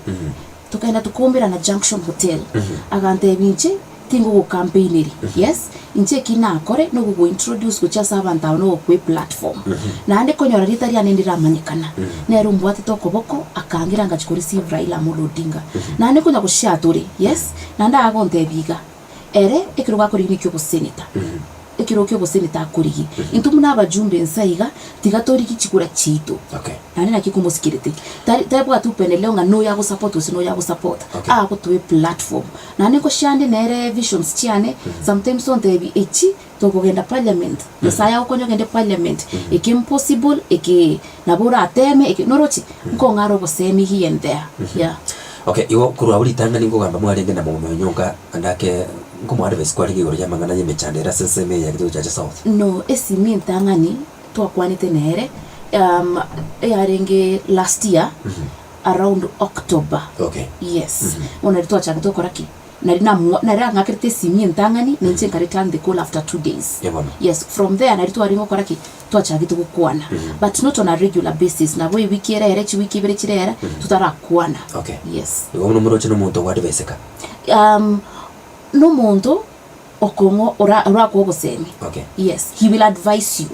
F: Tokaenda tokaumerana Junction Hotel, agantebia inche tingogocampaineria, yes, inche eki nakore nogogointroduce gochia ase abanto aba nogokoa eplatform. Naende konyora rieta riane ndiramanyekana, nere ombwatete okoboko akangira ngachia koreceive Raila Amolo Odinga. Naende nkonya goshare tore, yes, naende agontebia iga, ere ekerogo akorigia nekia oboseneta, ekerogo kia oboseneta akorigia. Intwe buna abajumbe inse aiga, tiga torigie chikura chiaito.
A: Okay.
F: Naende naki komosikerete, tari tabwati upendeleo ng'a noyo agosupport gose noyo agosupport,
A: Okay.
F: agotoa eplatform. Naende nkoshare nde nere visions chiane, sometimes ontebia echi tokogenda parliament, Nyasaye agokonye ogende parliament, eke impossible, eke nabo orateme, eke noroche, nkong'ara obosemi here and there, yeah.
A: Okay, igo korwa abwo ritang'ani nkogamba mwarenge na momeo nyonka ande ake nkomoadvise kwarenge igoro y'amang'ana y'emechando ere ase ensemo eye ya Kitutu Chache South.
F: No, esimi entang'ani twakwanete nere, eyarenge last year around October.
A: Okay.
F: Yes. Bono nari twachagete gokora ki? Nari namwa nari ang'akerete esimi entang'ani, na inche nka return the call after 2 days.
A: Eh bono.
F: Yes, from there nari twarenge gokora ki? Twachagete gokwana. But not on a regular basis, nabo ewiki ere ere, chiwiki ibere chire ere, totarakwana.
A: Okay.
F: Yes.
A: Igo bono moroche na omonto ogoadviseka.
F: Na omonto okong'o ora orakoe obosemi.
A: Okay.
F: Yes, he will advise you.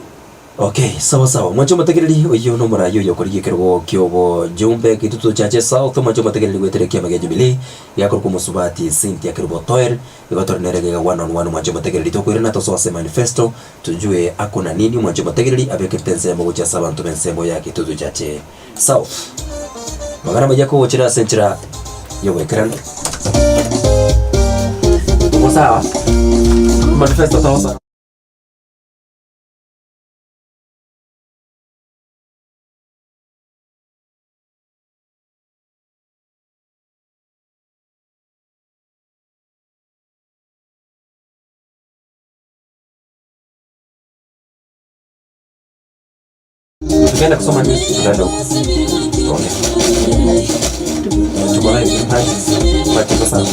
A: Okay, sawa sawa. Mwanche omotegereri, oyio nomoraia oyo okorigia ekerogo ki'obojumbe Kitutu Chache South, mwanche omotegereri goetera ekiama gia Jubilee, giakorokwa omosubati Cynthia Kerubo Toer, igo tore nere iga one on one mwanche omotegereri tokoirana tosoe ase manifesto tujue akona nini mwanche omotegereri abekerete ensemo gochia ase abanto b'ensemo ya Kitutu Chache South. Amang'ana amaya akogochera ase enchera y'oboikeranu. Tuko sawa? Manifesto togosoa. Tukienda kusoma news tutaenda huko. Tuone. Tuko live. Hi. But tuko sawa.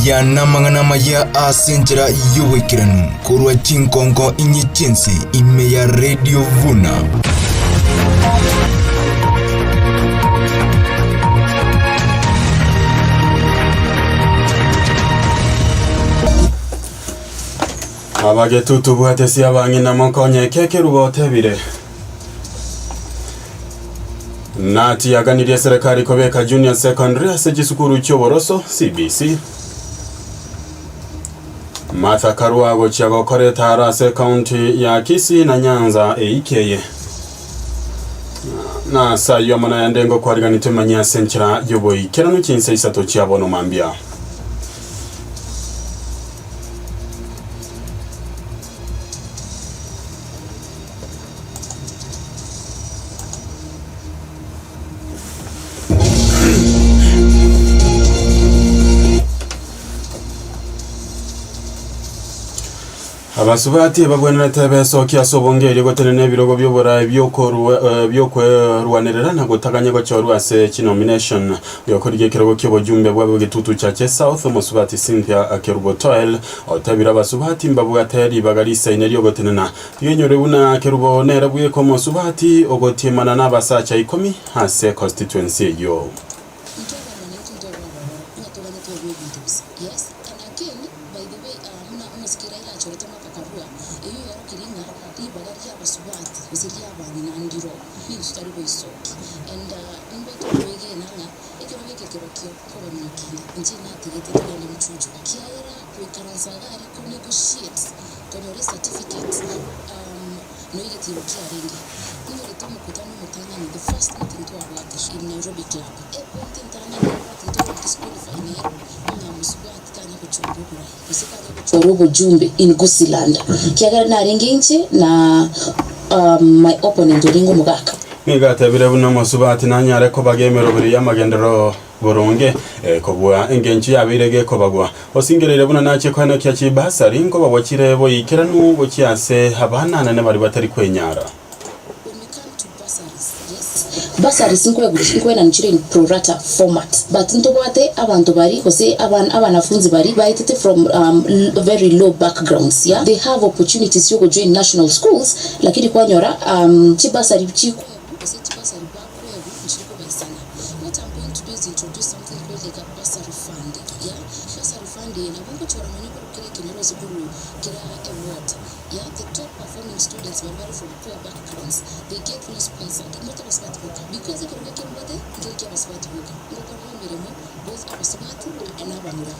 I: Aya namang'ana amaya ase enchera y'oboikeranu korwa chinkonko inye chi'ense ime ya Radio Vuna.
J: Abagetutu bwatesi abang'ina mokonye eke ekerubo otebire. Nati yaganirie eserekari kobeka Junior Secondary ase chisukuru chi'oboroso, CBC. Martha Karua gochia gokora etaaro ase ekaunti ya Kisii na Nyanza eiki eye. Na ase ayio amo nayande ngokwariganetwe manye ase enchera y'oboikeranu chinsa isato chia bono mambia. Abasubati babwenerete besokie ase obonge erio gotenena ebirogo bi'oboraai bi'okwerwanerera na gotaganya gochorwa ase chinomination. Oyokorigia ekerogo ki'obojumbe bwa Bogetutu Chache South, omosubati Cynthia Kerubo Toel, otebire abasubati mbabwate ribaga risaine riogotenena. Tigenyore buna Kerubo nere bweka omosubati ogotiemana nabasacha ikomi ase constituency eyio.
K: Intwe abana naintwe ntwebe abororo, ng'a toganye twegwe ebinto bosa. Yes, and again, by the way, ah, buna omosike Raila achorete Martha Karua, eyio yarokirie ng'a ribaga ri'abasubati gose ri'abang'ina ndiro, nigo totari goisoki. And ah, nimbaete okwegena ng'a ekero geke kerokio nkobaminyokia, inche natigete togende mochuchu. Ekiagera goikaransa iga aria ko negotiate konyora ecertificate, um, noigetiirwe kiarenge. Inyorete omokutano omotang'ani, the first meeting twabwate in Nairobi Club. Epoint entang'ani yabwate togo disqualify nero ng'a mosubati tanya gochorwa oborai gose tanya gochorwa obojumbe in Gusiiland kiagera narenge inche na my opponent orenge omogaka.
J: Nigo atebire buna omosubati nanyare kobaga emeroberi y'amagenderero boronge, kobua engencho yabeire gekobagwa. Osingereire buna nachie koenekia chibasari nkobagwa chire boikeranu gochia ase abana anene baria batari kwenyara.
K: When we come to bursaries, yes, bursaries nkwenanu chire in pro rata format but ntobwate abanto baria gose abanafunzi baria baetete from very low backgrounds, yeah, they have opportunities yogo join national schools lakini kwanyora chibursary chikoegwa gose chibursary bakoegwa nchiri kobaisana. What I'm going to do is introduce something called like a bursary fund, yeah, bursary fund eye nabo ngochora nonya korwa kera ekenyoro gose korwa kera eward. Yeah the top performing students baria bare from poor backgrounds they get no sponsored not abasubati boka because ekerogo ekio mbwate nkeri kia abasubati boka ngokora emeremo both abasubati na abamura.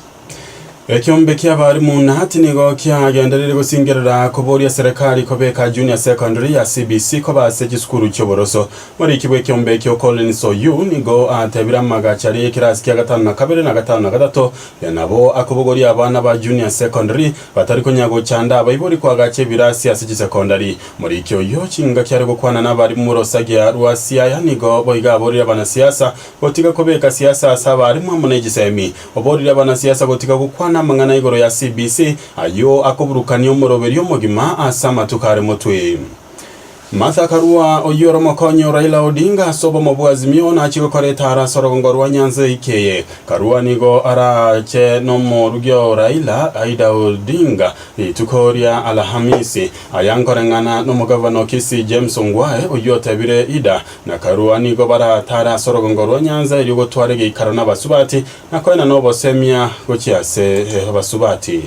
J: Ekiombe ki'abarimu Nahati nigo kiagendereire gosingerera koboria serikali kobeka Junior Secondary ya CBC koba ase chisukuru chi'oboroso. Moriki bw'ekiombe ekio Collins Oyuu nigo atebire amagacho aria y'ekerasi kia gatano na kabere na gatano na gatato nabo akobogoria abana ba Junior Secondary Batari konya gochanda abaibori koagacha ebirasi ase chisekondari. Moriki oyio chingaki are gokwana nabarimu rosagia rwa Siaya nigo boigo aborire abanasiasa gotiga kobeka siasa ase abarimu amo ne chisemi. Oborire abanasiasa gotiga gokwana amang'ana igoro ya CBC ayio akoburukania omoroberio omogima ase amatuko are motwe. Martha Karua, oyio ore omokonyi o Raila Odinga ase obomo bwa Azimio, nachie gokora etaara ase orogongo rwa Nyanza eiki eye. Karua nigo arache nomorugi o Raila, Aida Odinga, rituko ria Alhamisi. Aya nkoreng'ana nomogavana o Kisii James Ongwae, oyio otebire Ida na Karua nigo baratare ase orogongo rwa Nyanza erio gotwara egeikaro nabasubati na koenana obosemia gochia ase abasubati.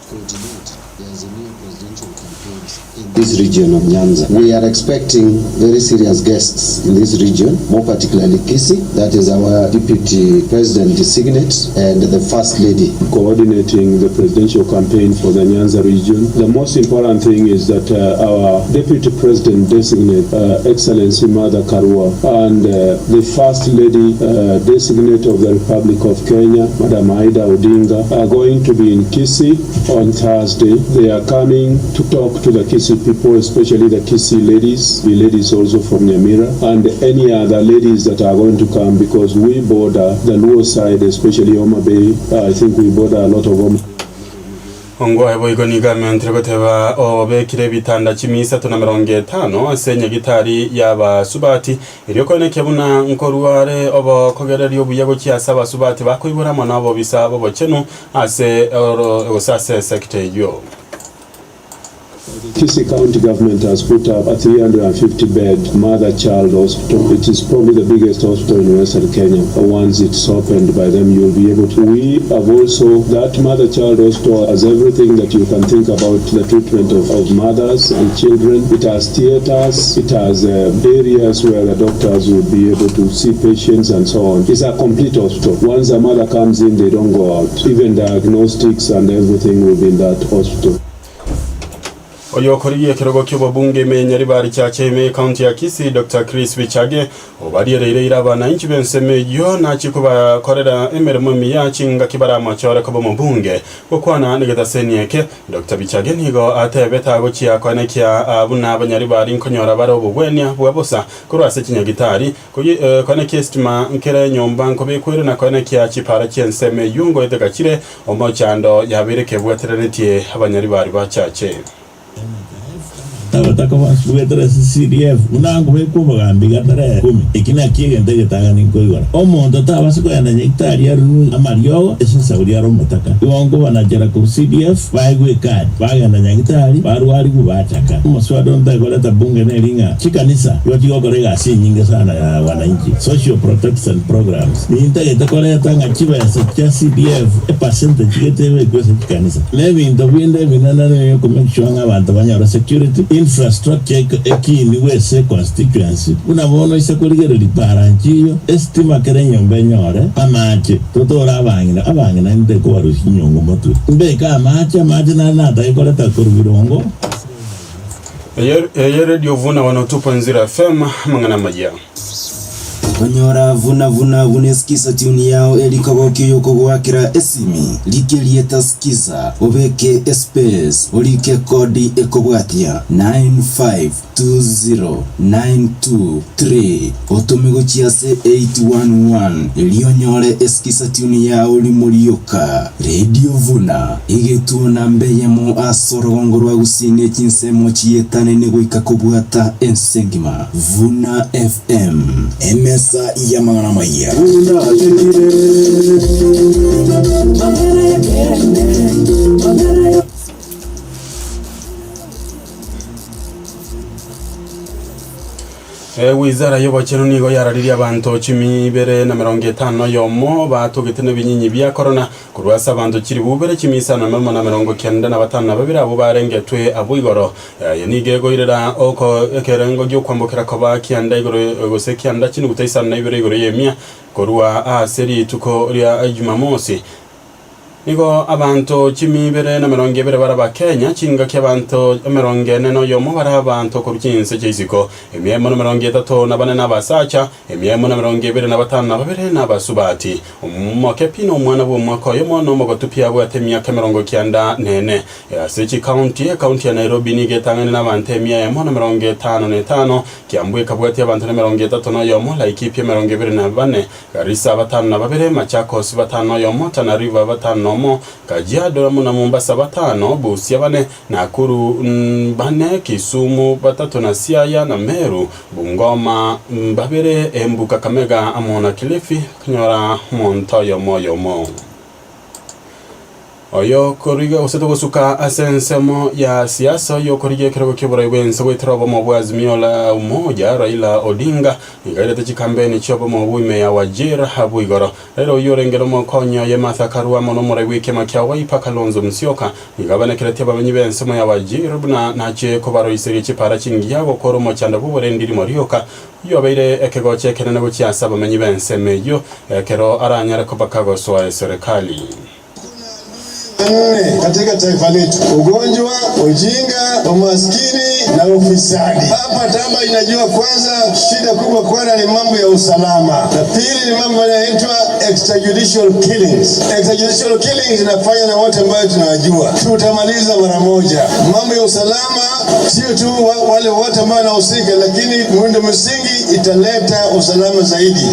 L: coordinate the Azimio presidential campaigns in this region of Nyanza. We are expecting very serious guests in this region, more particularly Kisii, that is our deputy president designate and the first lady.
M: Coordinating the presidential campaign for the Nyanza region. The most important thing is that uh, our deputy president designate, uh, Excellency Martha Karua, and uh, the first lady uh, designate of the Republic of Kenya, Madam Aida Odinga, are going to be in Kisii on Thursday. They are coming to talk to the Kisii people, especially the Kisii ladies, the ladies also from Nyamira, and any other ladies that are going to come because we border the Luo side, especially Homa Bay. I think we border a lot of Homa.
J: Ongwae boigo nigo amentire goteba obekire ebitanda chimia isato na merongo etano ase enyagitari y'abasubati, erio koenekia buna nkorua are obokogereria obuya gochia ase abasubati bakoibora amo nobobisa bw'obochenu ase oro gose ase esekta eyio.
M: Kisii County Government has put up a 350 bed mother child hospital. It is probably the biggest hospital in Western Kenya. Once it's opened by them you will be able to. We have also, that mother child hospital has everything that you can think about the treatment of, of mothers and children. It has theatres, it has uh, areas where the doctors will be able to see patients and so on. It's a complete hospital. Once a mother comes in, they don't go out. Even diagnostics and everything will be in that hospital.
J: Oyokorigia ekerogo ki'obobunge ime Nyaribari Chache ime ekaunti ya Kisii Doctor Chris Bichage obariereire ira abananchi b'ensemo eyio nachie kobakorera emeremo emiya chingaki baramochore koba omobunge. Gokwana negetaseni eke, Doctor Bichage nigo atebete agochia koenekia buna abanyaribari nkonyora bare obogwenia bwa bosa korwa ase chinyagitari, Koenekia esitima nkere enyomba nkobekwere na koenekia chipara chi'ensemo eyio ngoeteka chire Omochando yabeire kebwateranetie abanyaribari ba chache.
N: Tabataka basugetera ase CDF buna nkobekwa obogambi iga tarehe ikomi. Eki nakio egento egetang'ani nkoigora. Omonto tabasa kogenda nyagitari arurwe amariogo ase esauri are omotaka. Igo nkobanachera korwa CDF baegwe ekadi bagenda nyagitari barwarigwe bachaka. Omoswada onde ntakoreta bunge neri ng'a chikanisa igo chigokora egasi enyinge sana ya wananchi, social protection programs. Nintagete koreta ng'a chibesa chia CDF epercentage gete ebekwe ase chikanisa. Na ebinto binde ebinene nigo ko make sure ng'a abanto banyore security, infrastructure ekinigwe ase econstituency, buna bono ise korigereria para nchiyo, esitima kera enyomba enyore amache, totore abang'ina, abang'ina nintake kobarusia chinyongo motwe, mbeke amache, amache nare natake koreta korwa birongo.
J: Eye Radio Vuna 102.0 FM, amang'ana amayia.
O: Konyora vuna vuna buna eskiza tune yao eri kogokia oyokogoakera esimi, rika erieta skiza, obeke espace, orike ekodi ekobwatia 9520923 otome gochia ase 811 erio onyore eskiza tune yao rimo rioka. Radio Vuna, egetuo namba eyemo ase orogongo rwa Gusii ne chinsemo chietanene goika kobwata ense engima. Vuna FM, emesa y'amang'ana amaya.
J: Wizara y'obochenu nigo yararirie abanto chimi ibere na merongo etano na oyomo batogete nebinyinyi bia korona korwa ase abanto chilifu ibere chimi isano nomo na merongo kenda na batano na babere abwo barengetwe abwo igoro. Eye nigo egoirera oko ekerengo gi'okwambokera koba kianda igoro gose kianda chinuguta isano na ibere igoro y'emia korwa ase rituko ria Jumamosi. Nigo abanto chimia ibere na emerongo ebere bare Abakenya, chingaki abanto emerongo ene na oyomo bare abanto korwa chinse chia isiko, emia emo na emerongo etato na bane nabasacha, emia emo na emerongo ebere na batano na babere nabasubati. Omoke pi nomwana bw'omwaka oyomo, na omogotu pi abwate emiaka emerongo kianda na ene. Ase chikaunti, ekaunti ya Nairobi nigo etang'aine nabanto emia emo na emerongo etano na etano, Kiambu ekabwatia abanto na emerongo etato na oyomo, Laikipia emerongo ebere na bane, Garissa batano na babere, Machakos batano na oyomo, Tana River batano na omo, Kajiado amo na Mombasa batano, Busia bane, Nakuru bane, Kisumu batato na Siaya na Meru, Bungoma babere, Embu, Kakamega amo na Kilifi bakanyora omonto oyomo oyomo. Oyokorigia gose togosuka ase ensemo ya siasa, oyokorigia ekerogo ki'oborai bw'ense goetera obomo bwa Azimio la Umoja, Raila Odinga, nigo airete chikambeni chi'obomo obwo ime ya Wajir abwo igoro. Raila oyio orengere omokonyi oye Martha Karua amo nomorai bw'ekiama kia Wiper Kalonzo Musyoka, nigo abanekeretie abamenyi b'ensemo ya Wajir buna nachie kobaroiseria chipara chingiya gokora omochando bw'oborendi rimo rioka, oyio obeire ekegocha ekenene gochia ase abamenyi b'ensemo eyio ekero aranyare koba kagosoa eserekari.
P: Nne katika taifa letu, ugonjwa, ujinga, umaskini. na ufisadi. Hapa Tamba inajua kwanza, shida kubwa kwanza ni mambo ya usalama, na pili ni mambo yanayoitwa extrajudicial killings. Extrajudicial killings inafanya na wote ambayo tunawajua, tutamaliza mara moja. Mambo ya usalama sio tu wale wote ambao wanahusika, lakini miundo msingi italeta usalama zaidi.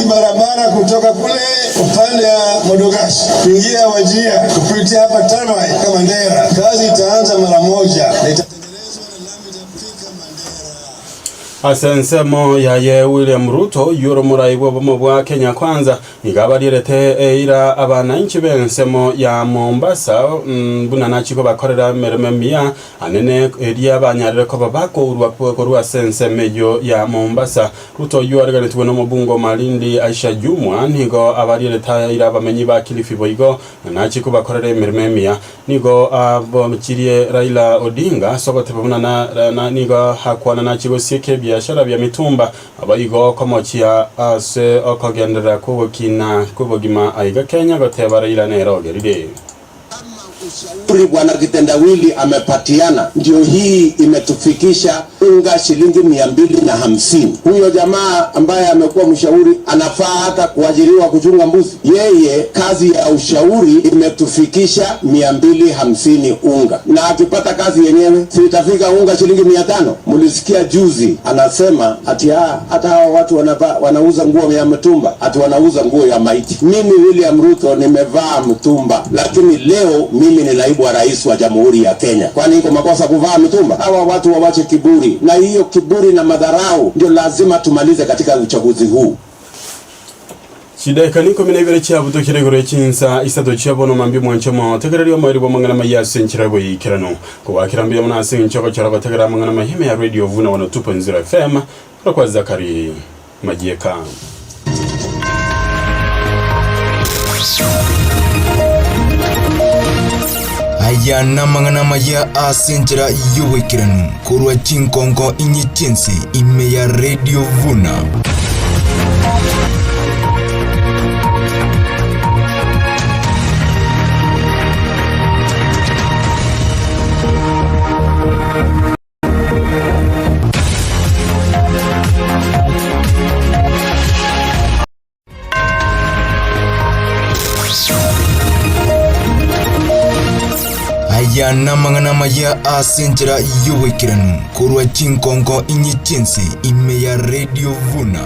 P: Barabara kutoka kule upande ya Modogashi kuingia Wajia kupitia hapa Tarmai kama Mandera, kazi itaanza mara moja na
J: Ase ensemo yaye William Ruto oyio ore omorai bw'obomo bwa Kenya Kwanza nigo abarierete eira abananchi b'ensemo ya Mombasa buna nachie kobakorera emeremo emiya anene eria banyarire koba bakourwa korwa ase ensemo eyio ya Mombasa. Ruto oyio areganetigwe n'omobunge o Malindi Aisha Jumwa nigo abarierete eira abamenyi ba Kilifi boigo na nachie kobakorera emeremo emiya. Nigo abochirie Raila Odinga ase ogoteba buna na nigo akwana nachie gosieka ebiashara bia mitumba abo igo komochia ase okogenderera kw'ogokina kw'obogima aiga Kenya goteba Raila nere ogerire.
L: Ushauri Bwana Kitendawili amepatiana ndio hii imetufikisha unga shilingi 250. Huyo jamaa ambaye amekuwa mshauri anafaa hata kuajiriwa kuchunga mbuzi. Yeye kazi ya ushauri imetufikisha 250 unga, na akipata kazi yenyewe si itafika unga shilingi 500. Mlisikia juzi anasema ati hata hawa watu wanauza nguo ya mtumba, ati wanauza nguo ya maiti. Mimi William Ruto nimevaa mtumba, lakini leo mimi ni naibu wa rais wa Jamhuri ya Kenya. Kwani iko makosa kuvaa mtumba? Hawa watu wawache kiburi, na hiyo kiburi na madharau ndio lazima tumalize katika uchaguzi huu.
J: Chidaika nikumi na ibere chiabutokire igoro echinsa isato chia bono mambia mwanche motegereria omoerio bwa amang'ana maya ase enchera boikeranu. Kobakera mbuya mono ase eng'encho ogochora gotegera amang'ana mahime ya Radio Vuna 102.0 FM korwa kwa Zachary Majieka.
I: Aya namang'ana amaya ase enchera y'oboikeranu korwa chinkonko inye chi'ense ime ya Radio Vuna. Aya namang'ana amaya ase enchera y'oboikeranu korwa chinkonko inye chi'ense ime ya Radio Vuna.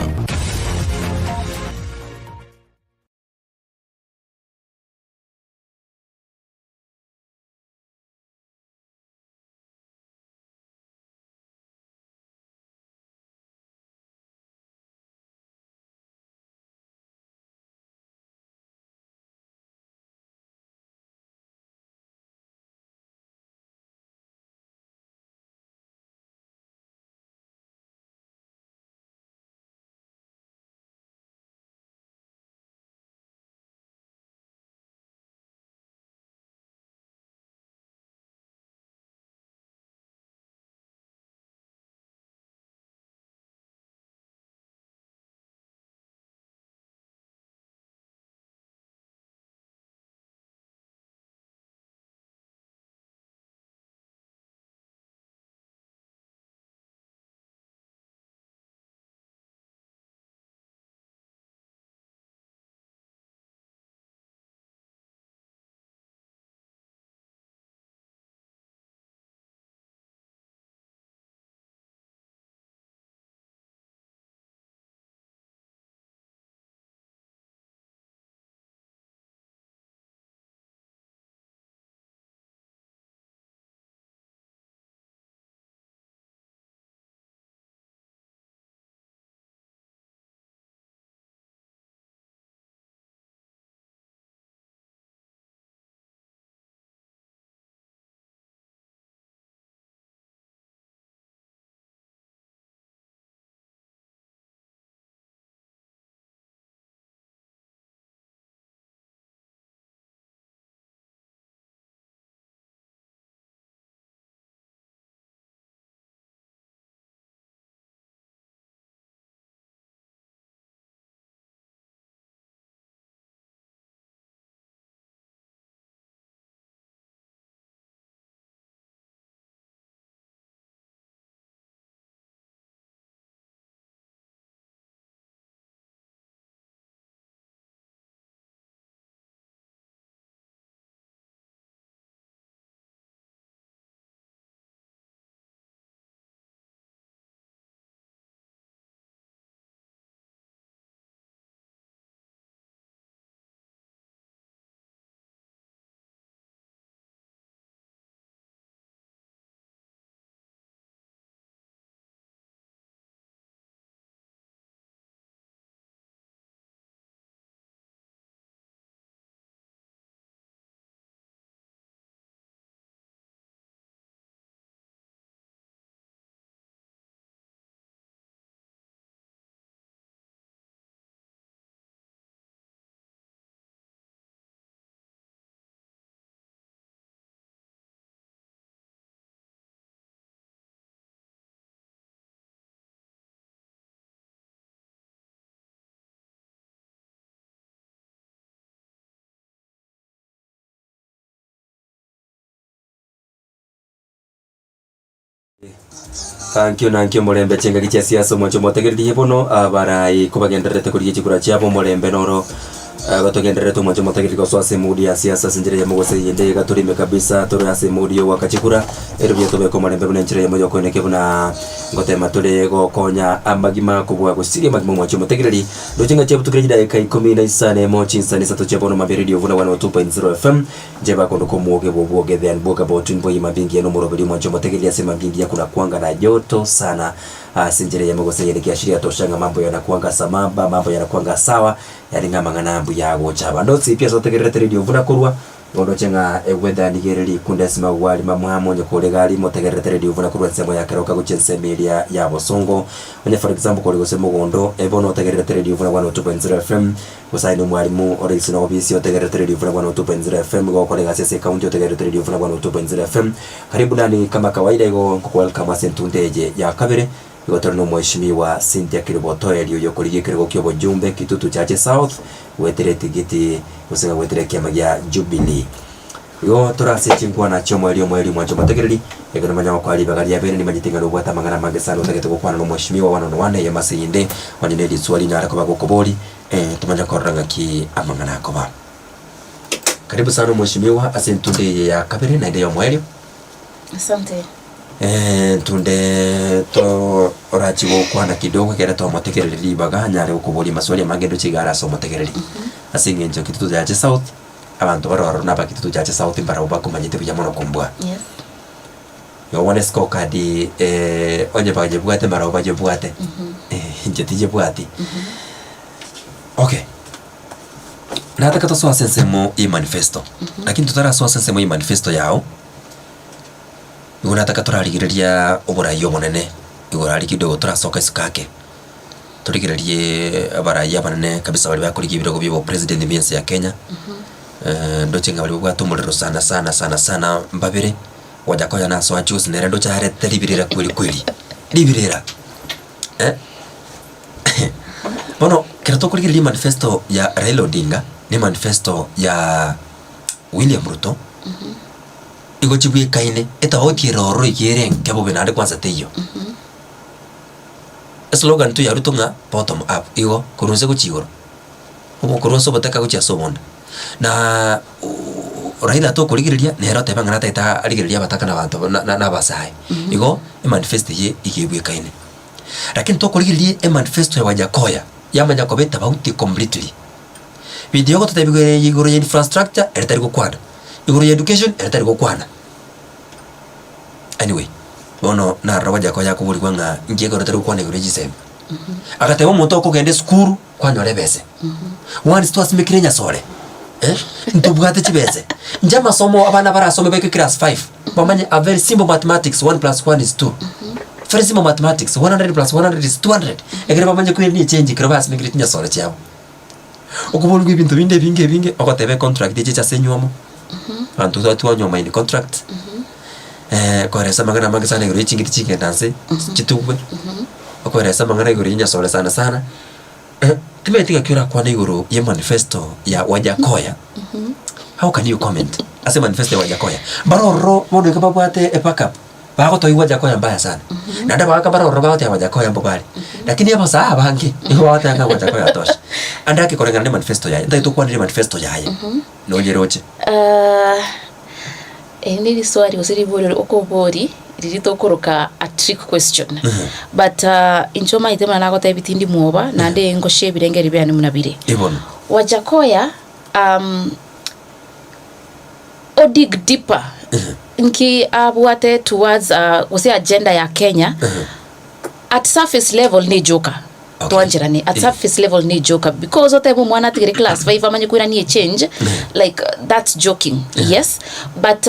A: Ankio na ankio omorembe chingaki chia siasa omwancho motegererie bono abarai kobagendererete korigia chikura chiabo omorembe noro eh, gotogendererete omwancho motegereri gosoa ase emudi ya siasa ase enchera eyemo gose eyende iga torime kabisa tore ase emudi yogoaka chikura ero buya tobeke omorembe buna enchera eyemo yokoenekia buna ngotema tore gokonya amagima kobua gosiria amagima omwancho motegereri Roche ng'a chiabutukire chidaeka ikomi na isano emo chinsani isato chia bono mambia Radio Vuna 102.0 FM Nche bakondoka omwoge bw'obwoge the unbwogable twin boy mambia engiya nomoroberi omwancho omotegereria ase mambia engiya kunakwanga na joto sana ase enchera eyemo gose eyende kiashiria tosha ng'a mambo yanakwanga samamba mambo yanakwanga sawa yaani ng'a amang'ana mbuya agocha abande onsi pi ase otegererete Radio Vuna korwa igo ndoche ng'a eweather nigo ere rikunde ase magwari mamwamu onye kore gari motegererete Radio Vuna korwa ensemo ya Keroka gochia ensemo eria ya Bosongo onye for example kore gose mogondo ebono otegererete Radio Vuna 102.0 FM Gose aye nomwalimu ore ase obisi otegererete Radio Vuna 102.0 FM, igo ogokora egasi ase ecounty otegererete Radio Vuna 102.0 FM. Karibu ndani kama kawaida igo nkokwelcome ase entunta eye ya kabere. Igo tore nomweshimiwa Cynthia Kerubo Otoeri oyo okorigia ekerogo kia obojumbe Kitutu Chache South goetera etigiti gose ng'a goetera ekiama gia Jubilee. Igo tore ase chinkwana chi'omoerio omoerio mwanche omotegereri, ekero nimanya gokoa ribaga ria bene nimanyete ng'a nobwate amang'ana amange sana otagete gokwana nomweshimiwa one on one eyemo ase eyende onye ne risuali nyare koba gokobori Eh, tomanye korora ng'aki amang'ana akoba. Karibu sana omweshimiwa ase entunde eye ya kabere naende y'omoerio.
F: Asante.
A: Eh, entunde to orachi gokwana kidogo ekere twamotegereria ribaga anyare gokoboria maswali amange ndoche iga are ase omotegereri. Ase eng'encho Kitutu Chache South, abanto bare ororo na aba Kitutu Chache South mbarabwo bakomanyete buya mono kombua.
F: Yes.
A: Igo bono escorecard eh, onye bayebwate mbarabwo bayebwate, inche tiyebwati. Okay, nataka tosoe ase ensemo ya emanifesto, lakini totarasoa ase ensemo ya emanifesto yao, igo nataka torarigereria oborai obonene igoro aria kidogo torasoka isiko ake, torigererie abarai abanene kabisa baria bakorigia ebirogo bia obopresident bwa ense ya Kenya, ndoche ng'a baria babwate omorero sana sana sana sana mbabere. Gocha konya nasoa juzi nere ndoche arete ribirira kweli kweli, ribirira eh. Bono kero tokorigereria manifesto ya Raila Odinga ne manifesto ya William Ruto, igo chibwekaine etofauti ere ororo iga ere enke bobe naende kwanza teiyo. Eslogan tu ya Ruto ng'a bottom up, igo korwa inse gochia igoro. Ogokorwa ase obotaka gochia ase obonda. Na Raila tokorigereria nere oteba ng'a natagete arigererie abataka na abanto na na abasae. Igo emanifesto eye iga ebwekaine. Lakini tokorigereria emanifesto ya Wajackoyah yamanya koba etafauti completely. Binto ebi ogototebia igoro igoro ya infrastructure ere tari gokwana, igoro ya education ere tari gokwana. Anyway, bono narora Wajackoyah akoborigwa ng'a inki ekero tari gokwana igoro ya chisemi. Agateba omonto okogenda esukuru. Kwanyora ebese. Once twasimekire enyasore, eh, ntobwate chibese. Inche amasomo abana barasome baike class five, bamanye a very simple mathematics, one plus one is two. Very simple mathematics, 100 plus 100 is 200. Ekero bamanye koirania echange ekero basimekire chinyasore chiabo. Okoborigwa ebinto binde ebinge ebinge, ogoteba econtract echeche ase enywomo, abanto twanywa in contract, koeresa amang'ana amange sana igoro ya chingiti chigenda nse, chitugwe, okoeresa amang'ana igoro ya enyasore sana sana. Timanyeti ng'aki orakwane igoro ye manifesto ya Wajackoyah, how can you comment ase manifesto ya Wajackoyah? Mbare ororo bono iga babwate ebackup, bagotogia Wajackoyah mbaya sana, naende abagaka mbare ororo bagoteba Wajackoyah mbobe are, lakini abasae abange nigo bagoteba ng'a Wajackoyah atosha. Ande ake koreng'ana ne manifesto yaye, ntagete okwanere manifesto yaye, nonyeroche.
F: Eri ne riswali gose riborio okobori riria tokoroka a trick question but inche omanyete buna nagotebia tindi mwoba naende ngoshia ebirengererio biane buna bire.
A: Ebono.
F: Wajackoyah o dig deeper nki abwate towards gose agenda ya Kenya at surface level ne ejoka.
A: Okay.
F: Twancherane at
A: Eh.
F: surface level ne ejoka because otebe omwana atigere class five amanye koirania echange like that's joking yes but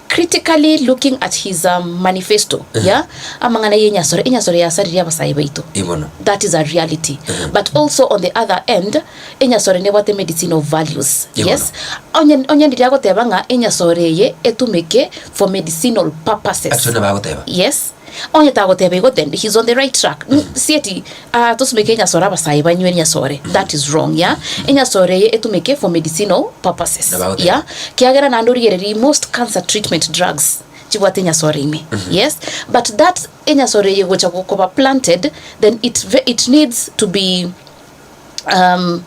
F: critically looking at his manifesto yeah amang'ana ya enyasore enyasore yasaririe abasae baito
A: Ibono.
F: that is a reality but also on the other end enyasore nebwate medicinal values
A: Ibono.
F: yes onye onye ndiria agoteba ng'a enyasore eye etumeke for medicinal purposes
A: Actually nabo agoteba.
F: yes Onye tagoteba igo then he's on the right track. Sieti ah, tosumeke enyasore abasae banywe enyasore. That is wrong, yeah. Enyasore eye etumeke for medicinal purposes.
A: Nabo agoteba.
F: Yeah. Kiagera naende origererie most cancer treatment drugs. chibwate enyasore ime. Yes, but that enyasore eye gocha koba planted then it it needs to be um,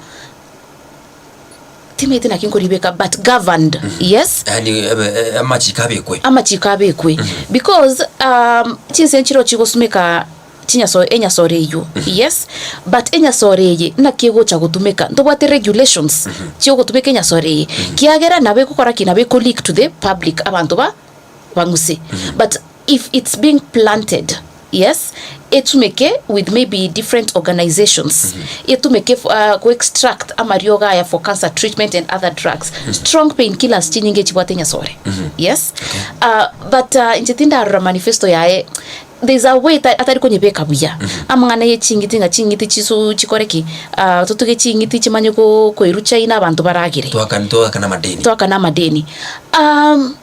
F: timanyete naki nkoribeka but governed yes.
A: Yaani ebe eh, amachiko abekwe.
F: Amachiko abekwe because um, chinse nchiroo chigosumeka chinyaso enyasore eywo yes but enyasore eye naki egocha gotumeka ntobwate regulations chiogotumeka enyasore eye kiagera nabo egokora ki nabo eko leak to the public abanto ba bang'use but if it's being planted yes etumeke with maybe different organizations etumeke uh, go extract amariogo aya for cancer treatment and other drugs strong pain killers chinyinge chibwate enyasore yes uh, but uh, inche tindarora manifesto yaye There's a way atari konyebeka buya. Amang'ana ye ching'iti ng'a ching'iti chisu chikore ki? Ah, totuge ching'iti chimanye ko koirwa China abanto baragere.
A: Twakane twakane amadeni.
F: Twakane amadeni. Um,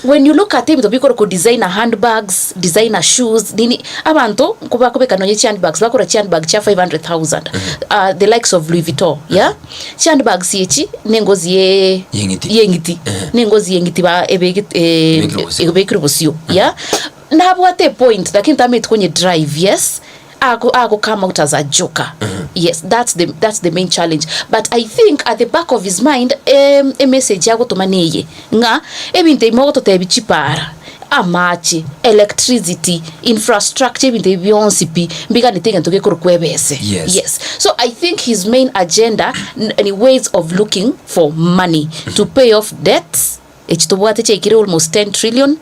F: when you look at ebinto bikorokwa designer handbags, designer shoes, nini, abanto nko bakobeka nonye chihandbags, bakogora chihandbag chia 500,000. Ah, the likes of Louis Vuitton, yeah? Chihandbags echi, na engozi ye
A: Yeng'iti.
F: yeng'iti. Na engozi yeng'iti ba ebegete
A: Ebekire bosio.
F: ebekire bosio, yeah? Nabwate epoint lakini tamanyeti konye drive yes ako ako come out as a joker yes that's the that's the main challenge but I think at the back of his mind em emessage agotoma neye ng'a ebinto ebi mogototebia chipara, amache, electricity, infrastructure ebinto ebi bionsi pi mbiganete egento gekorokwa ebese
A: Yes.
F: yes so I think his main agenda ni ways of looking for money to pay off debts Echi tobwate chiaikire almost 10 trillion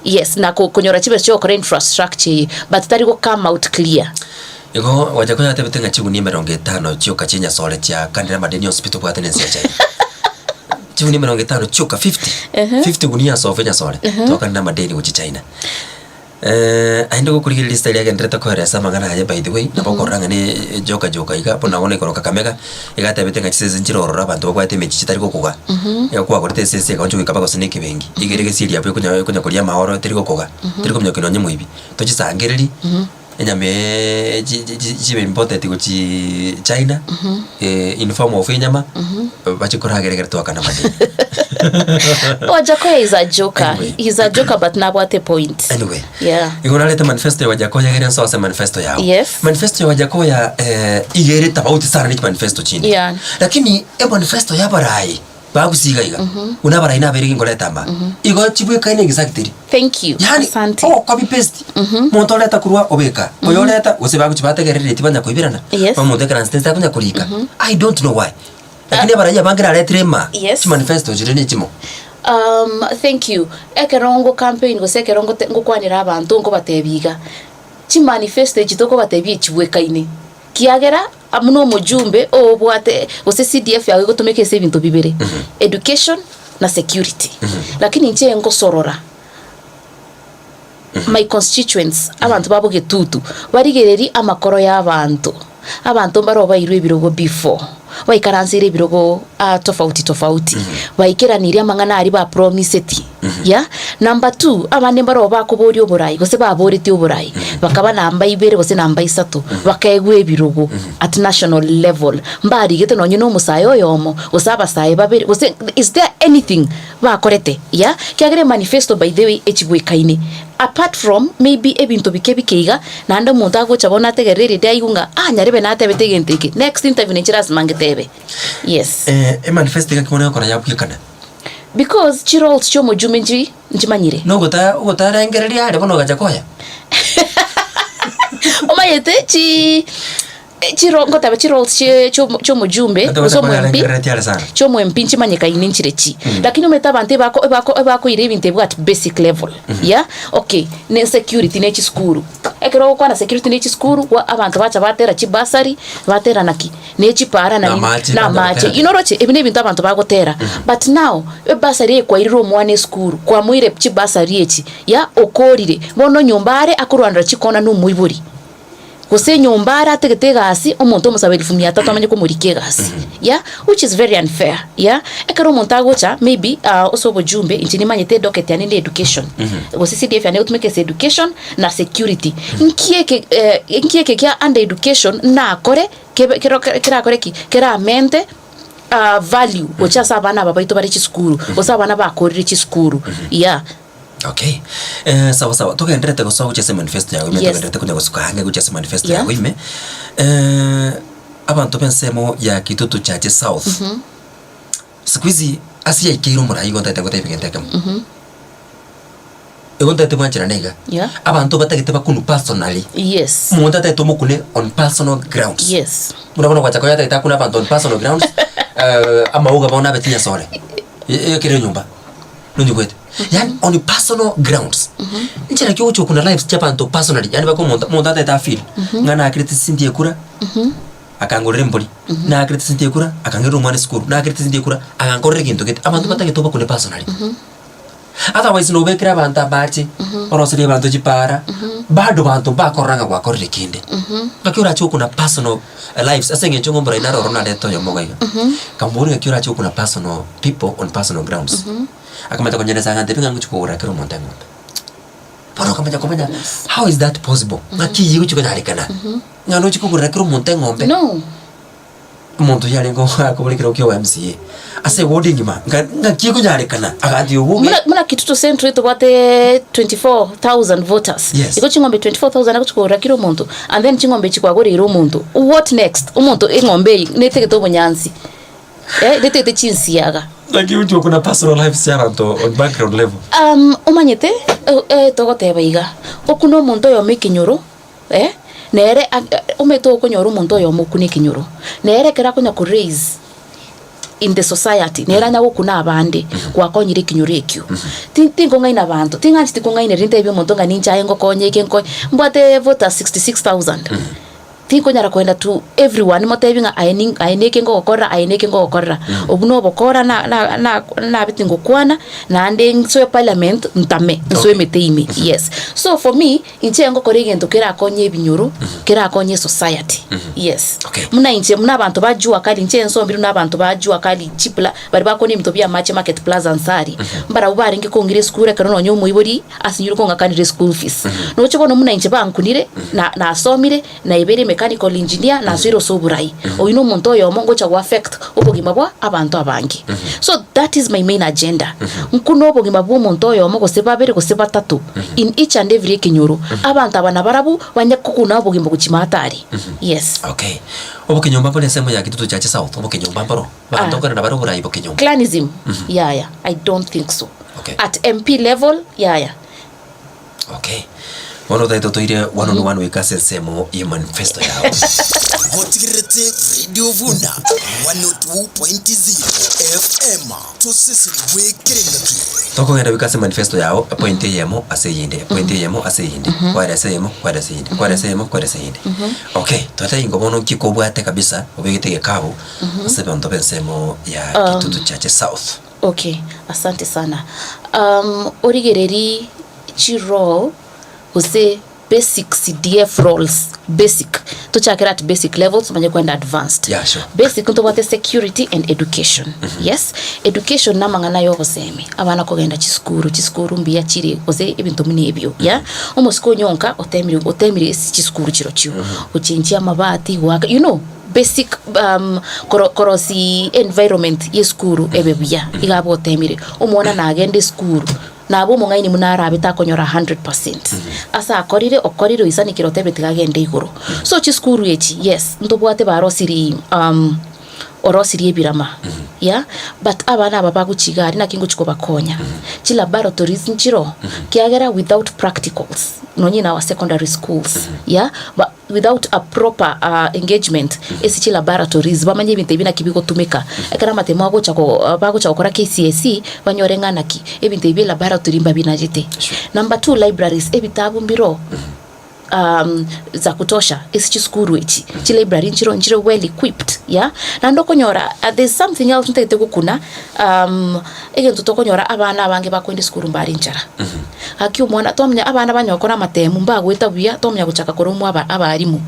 F: yes na ko- konyora chibesa chiogokora infrastructure eye but tari go come out clear.
A: Igo Wajackoyah atebete ng'a chigunia emerongo etano chioka chi'enyasore chiakanire amadeni onsi pi tobwate nense ya China. Chigunia emerongo etano chioka 50, 50 gunias of enyasore twakanire amadeni gochia China. Aye ngokorigereria style agenderete koeresa amang'ana aye by the way, nabo okorora ng'a ne joka joka iga, buna bono igoro Kakamega, iga atebete ng'a chisese nchire ororo abanto babwate emechie chitari gokoga, igo kwagorete esese ekaoncha goika mpaka gose na ekebengi, iga ere gesieri abwo ekonya ekonya koria amaoro teri gokoga, teri kominyokia nonye moibi, tochisangereri, enyama eeee chi chi chibe imported gochiiii China, in form of enyama, bache koragera ekero twakana amadeni.
F: Wajakoya is a joker.
A: Anyway.
F: He's a joker but nabwate point.
A: Anyway.
F: Yeah.
A: Igo narete manifesto ya Wajakoya egere nsoe ase manifesto yao.
F: Yes.
A: Manifesto ya Wajakoya eh, iga ere tofauti sana ne chimanifesto chinde.
F: Yeah.
A: Lakini emanifesto ya abarai bagusiga iga, buna abarai nabere ginkoreta ama, igo chibwekaine exactly.
F: Thank you.
A: Yaani
F: Asante.
A: o copy paste. Monto oreta korwa obeka, oyo oreta gose bagochi bategerereti banya koiberana.
F: Yes.
A: Omonto ekero akonya korika. I don't know why. Lakini abaraiyo abange naretire ema,
F: Yes.
A: chimanifesto chiria nechimo.
F: Um, thank you. Ekero ngo campaign gose ekero ngote ngokwanera abanto nkobatebia iga, chimanifesto echi tokobatebia echibwekaine, kiagera amo na omojumbe obwate gose CDF yago egotumeka ase ebinto bibere, education na security. Lakini inche ngosorora my constituents, abanto ba bogetutu, barigererie amakoro ya abanto, abanto mbaro bairwe ebirogo before, baikaranseire ebirogo aa tofauti tofauti, baikeranirie amang'ana aria ba promiseti yeah. Number two, abande mbaro bakoboria oborai gose baboretie oborai, bakaba namba ibere gose namba isato, bakaegwa ebirogo at national level, mbarigete nonye na omosae oyomo, gose abasae babere, gose is there anything bakorete yeah, kiagera emanifesto by the way echibwekaine apart from maybe ebinto bike bike iga, naende omonto agocha bono ategerere erinde aigwe ng'a ah nyarebe natebete egento eke, next interview ninche lasima ngetebe, yes.
A: Emanifesto iga bono egokora yabwekana.
F: Because chiroles chia omojume nchi nchimanyire.
A: Nogota ogotarengereria are bono ogacha koya.
F: Omanyete chi chiro ngoteba chiroles chie chio chia omojumbe gose omo MP,
A: Otarengereretie are sana.
F: chia omo MP nchimanyekaine nchire chi. Lakini omanyete abanto ebako ebako ebakoira ebinto ebwo at basic level, yeah, okay, ne security ne chisukuru. Ekero ogokwana security ne chisukuru, gwa abanto bacha batera chibursary, batera naki, ne chipara na nini,
A: Namache,
F: na
A: abanto
F: amache.
A: bagotera.
F: Inwe oroche, ebi nebinto abanto bagotera. But now, ebursary eye kwairire omwana esukuru, kwamoire chibursary echi, yeah, okorire, bono nyomba are akorwanera chikona na omoibori. Gose enyomba are ategete egasi, omonto omosaba elfu mia tatu amanye komorika egasi, yeah, which is very unfair, yeah. Ekero omonto agocha maybe ase obojumbe inche nimanyete edocket yane ne education, gose CDF yane egotumeka ase education na security. Nki eke nki eke kia under education nakore kebe kero kerakore ki? Keramente value gochia ase abana aba baito bare chisukuru, gose abana bakorire chisukuru, yeah.
A: Okay. Eh, sawa sawa togenderete gosoa gochia ase manifesto yago ime
F: Yes.
A: togenderete konya gosuka ang'e gochia ase manifesto
F: Yeah.
A: yago ime eh, abanto b'ensemo ya Kitutu Chache South siku hizi ase yaikeire omorai igo ntaete gotebia gento ekemo igo ntaete bwancherana iga
F: Yeah.
A: abanto batagete bakunwe personally
F: Yes.
A: omonto atagete omokune on personal grounds
F: Yes.
A: buna bono gwacha konya atagete akune abanto on personal grounds eh, amauga bono abe chinyasore E- ekere enyomba nonyikwete yaani on personal grounds nchera ki ogocha okuna lives chia abanto personally yaani mpaka omonto omonto atagete afeel ng'a nakerete cent ekura akangorera embori, nakerete cent ekura akang'irera omwana esukuru, nakerete cent ekura agankorera egento gete, abanto batagete obakune personally. Otherwise nobekere abanto amache, oroserie abanto chipara, bado banto mbakorora ng'a gwakorire kende. Ng'aki orache gokuna personal lives ase eng'encho ng'a omorai naro oro narete oyomo iga iga, nkamoboria ng'aki orache gokuna personal people on personal grounds. Akamanya konyeresa agantebia ng'a ngochia kogorera kera omonto eng'ombe. Bono okamanya komanya how is that possible? Ng'aki eyio egochia konyarekana? Ng'a nochie kogorera kera omonto eng'ombe.
F: No.
A: Omonto oyio arenge akobora ekerogo kia obo MCA ase eward engima, ng'a ng'aki ekonyarekana aganto obobe.
F: Muna, muna Kitutu Central tobwate 24,000 voters.
A: Yes.
F: Igo ching'ombe 24,000 agochi kogorera kera omonto and then ching'ombe echi kwagoreire omonto, what next? Omonto eng'ombe eye netegete obonyansi, eh, netegete chinsiaga.
A: Naki gochia okuna personal lives chia abanto on background level.
F: Um, omanyete, eh, eh, togoteba iga, okuna omonto oyomo ekenyoro, eh, nere ag- omanyete okonyora omonto oyomo okune ekenyoro, nere ekero akonya ko raise in the society, nere anya gokuna abande, gwakonyire ekenyoro ekio. Ti- tinkong'aina abanto, ting'ancheti kong'ainereria ntebie omonto ng'a ninche aye ngokonye eke nkonye, mbwate voters 66,000, tinkonyara kogenda to everyone motebie ng'a aye nin aye neke ngogokorera aye neke ngogokorera, obwo na obokora na- na- na nabete ngokwana, naende nsoe parliament ntame, nsoe emete ime, yes. So for me, Inche ngokora egento kerakonye ebinyoro, kerakonye esociety, yes.
A: Okay.
F: Buna inche, buna abanto ba jua kali, inche nsombire buna abanto ba jua kali chipla, baria bakoonia ebinto bia amache market plaza nsaria, mbarabwo barenge kong'ira esukuru ekero nonye omoibori asinyire kong'akanera eschool fees. Noche bono buna inche bankunire, na nasomire, naibeire mechanical engineer, nasoire ase oborai. Oyio na omonto oyomo ngocha go affect obogima bwa abanto abange. So that is my main agenda, nkune obogima bwa omonto oyomo gose babere gose batato in each and every ekenyoro, abanto aba nabarabwo banye kokuna obogima gochia maate aria. Yes.
A: Okay. Obokenyomba mbore ensemo ya Kitutu Chache South, obokenyomba mboro? Abanto
F: Ah.
A: nkorenda bare oborai bokenyomba?
F: Clanism? Yaya, I don't think so.
A: Okay.
F: At MP level, yaya.
A: Okay. Bono otaete otoire one on one goika ase ensemo ye manifesto yao.
G: Gotigererete Radio Vuna 102.0 FM tosesenigwe kera engaki.
A: Tokogenda goika ase manifesto yao epoint eyemo ase eyende, epoint eyemo ase eyende, kwaresa eyemo, kwaresa eyende, kwaresa eyemo, kwaresa eyende. Okay, twateba ingo bono nki kobwate kabisa obegete egekabu ase abanto b'ensemo ya Kitutu Chache South.
F: Okay, asante sana. Um, origererie chirole gose basic CDF roles, basic, tochakere at basic levels tomanye kwenda advanced.
A: Yeah, sure.
F: Basic ntobwate security and education. Yes, education na amang'ana ya obosemi, abana kogenda chisukuru, chisukuru mbuya chire gose ebinto buna ebio, yeah. Omosike onyonka otemire otemire ase chisukuru chirochio, gochenchia amabati, goaka you know. Basic um, koro korosi environment ya esukuru ebe buya, iga abwo otemire. Omwana nagende esukuru, nabe omong'aini buna arabe takonyora 100%. Ase akorire, okorire oisanekire otebe tiga agende igoro. So chisukuru echi, yes, ntobwate barosiri um, orosirie ebirama, yeah, but abana aba bagochia iga aria naki ngochia kobakonya. Chilaboratories nchiroo, kiagera without practicals, nonye in our secondary schools, yeah, ba without a proper engagement ase chilaboratories bamanye ebinto ebi naki bigotumeka, ekero amatemo agocha ko bagocha gokora KCSE banyore ng'a naki ebinto ebi bia elaboratory mbabinachete. Number two libraries, ebitabu mbiroo za kutosha ase chisukuru echi, chilibrary nchiroo nchire well equipped yeah, naende okonyora there's something else ntagete gokuna egento tokonyora abana abange bakoenda esukuru mbare enchara. Gaki omwana twamanya abana banyora kore amatemu mbagoeta buya twamanya gochaka koromwa aba abalimu.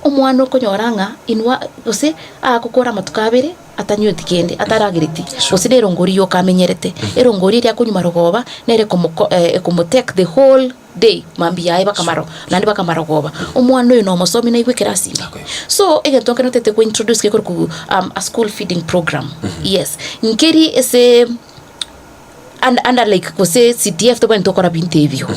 F: Omwana okonyora ng'a inwa gose agokora amatuko abere atanyweti kende ataragereti, gose na erongori yoka amenyerete, erongori eria akonywa marogoba nere ekomoko ekomotake the whole day mambia yaye mpaka maro naende mpaka marogoba. Omwana oyo nomosomi naigwe ekerasi ime. So egento ekero ntagete ko introduce gekorokwa a school feeding program, yes. Nkeri ase. And under like gose CDF tobwenerete gokora binto ebio.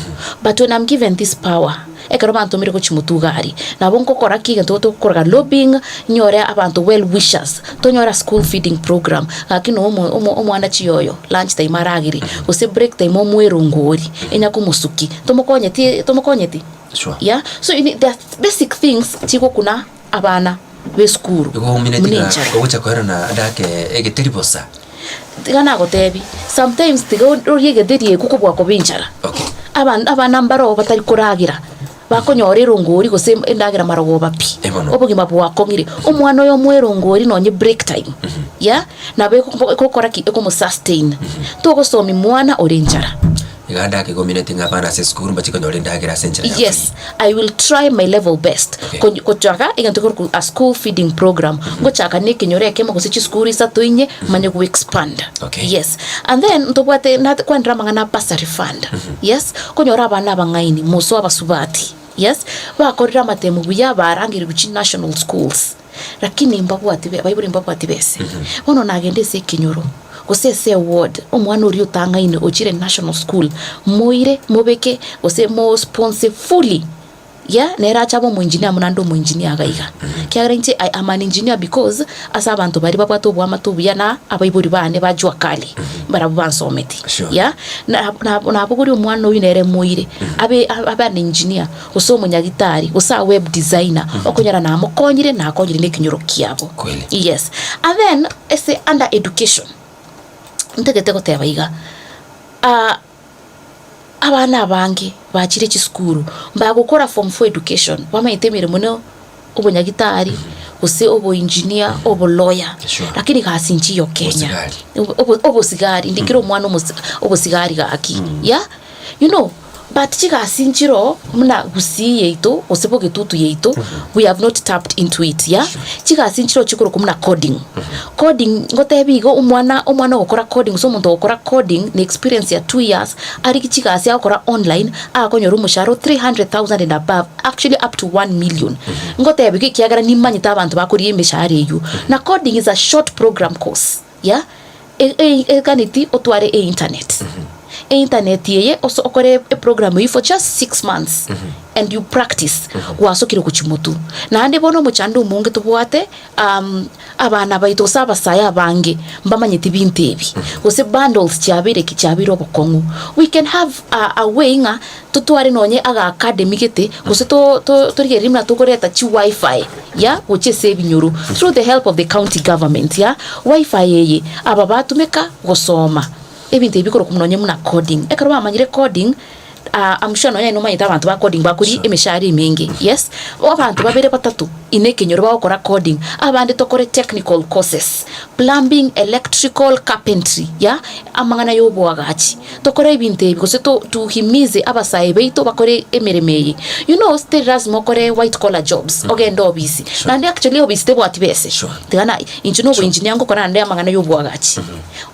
F: But when I'm given this power, ekero bantomire gochia motuga aria, nabo nkokora ki egento tokoroka lobbying, nyore abanto well wishers, tonyore a school feeding program, gaki no omo omo omwana chiyoyo lunch time aragere, gose break time omoerongo oria, enya komosuki, tomokonyeti tomokonyeti?
A: Sure.
F: Yeah, so you need there are basic things chigokuna abana b'esukuru
A: Igo omineti
F: buna
A: ng'a
F: enchara.
A: ogocha koerana ande ake egeteri bosa.
F: Tiga nagotebi, sometimes tiga orie egeteri ekio kobua koba enchara.
A: Okay.
F: Aban abana mbaro batari koragera, bakonyora erongori gose endagera marogoba pi,
A: Eh bono.
F: obogima bwakong'ire. Omwana oyo omoe erongori nonye break time, yeah, nabo eko egokora ki? Ekomosustain. Togosomia mwana ore enchara.
A: Iga ande ake gomineti ng'a abana ase esukuru mbache konyora endagera ase enchera ya free.
F: Yes, I will try my level best
A: Okay.
F: konyo gochaka egento gekorokwa a school feeding program, ngochaka na ekenyoro ekemo gose chisukuru isato inye manye go expand.
A: Okay.
F: Yes, and then ntobwate nat kwanera amang'ana a bursary fund, yes, okonyora abana abang'aini moso abasubati, yes, bakorire amatemo buya barangerigwe chi national schools, Lakini mbabwati be abaibori mbabwati bese. Bono nagenda ase ekenyoro, gose ase eward, omwana oria otang'aine ochire national school, moire mobeke gose mosponsor fully, yeah, nere ache abe omoengineer buna ande omoengineer iga iga. Ekiagera inche I am an engineer because ase abanto baria babwate oboamate obuya na abaibori bane ba jua kali, mbarabwo bansometi,
A: Sure.
F: yeah. Na na nabogoria omwana oyio nere moire, abe abe an engineer. gose omonyagitari, gose a web designer, okonyora namokonyire nakonyire na ekenyoro kiabo.
A: Kweli.
F: Yes. And then ase under education, ntagete goteba iga, ah, abana abange bachire chisukuru, mbagokora form four education, bamaete emeremo na obonyagitari, gose oboengineer, oboloya,
A: Sure.
F: lakini gasi nchiyo Kenya.
A: Obosigari.
F: Obo- obo- Obosigari, ndikere omwana omosi obosigari gaki, yeah, you know. But chigasi nchiroo buna Gusii yaito gose Bogetutu yaito we have not tapped into it yeah. Chigasi nchiroo chikorokwa buna coding. Coding ngotebi igo omwana omwana ogokora coding gose omonto ogokora coding na experience ya 2 years arigie chigasi agokora online akonyora omoshahara o 300,000 and above actually up to 1 million. Ngotebi igo ekiagera nimanyete abanto bakoria emeshahara eywo. Na coding is a short program course yeah. Eganeti otware einternet. Einternet eye ose okore eprogram eywo for just 6 months and you practice, gwasokire gochia motwe. Naende bono omochando omonge tobwate abana baito gose abasae abange mbamanyeti binto ebi, gose bundles chiabeire ki? Chiabeire obokong'u. We can have a way ng'a totware nonye aga academy gete, gose to to torigererie buna tokoreta chi wifi ya gochia ase ebinyoro through the help of the county government ya, wifi eye aba batumeka gosoma ebinto ebi bikorokwa nonye buna coding. Ekero bamanyire coding, I'm sure nonye nomanyete abanto ba coding bakoria emeshahara emenge yes, abanto babere batato ime ekenyoro bagokora coding, abande tokore technical courses, plumbing, electrical, carpentry ya, amang'ana ya oboagachi. Tokore ebinto ebi gose to tuhimize abasae baito bakore emeremo eye. You know teri lasima okore white collar jobs ogende obisi. Naende actually obisi tebwati bese. Tiga na inche na oboengineer ngokora naende amang'ana ya oboagachi.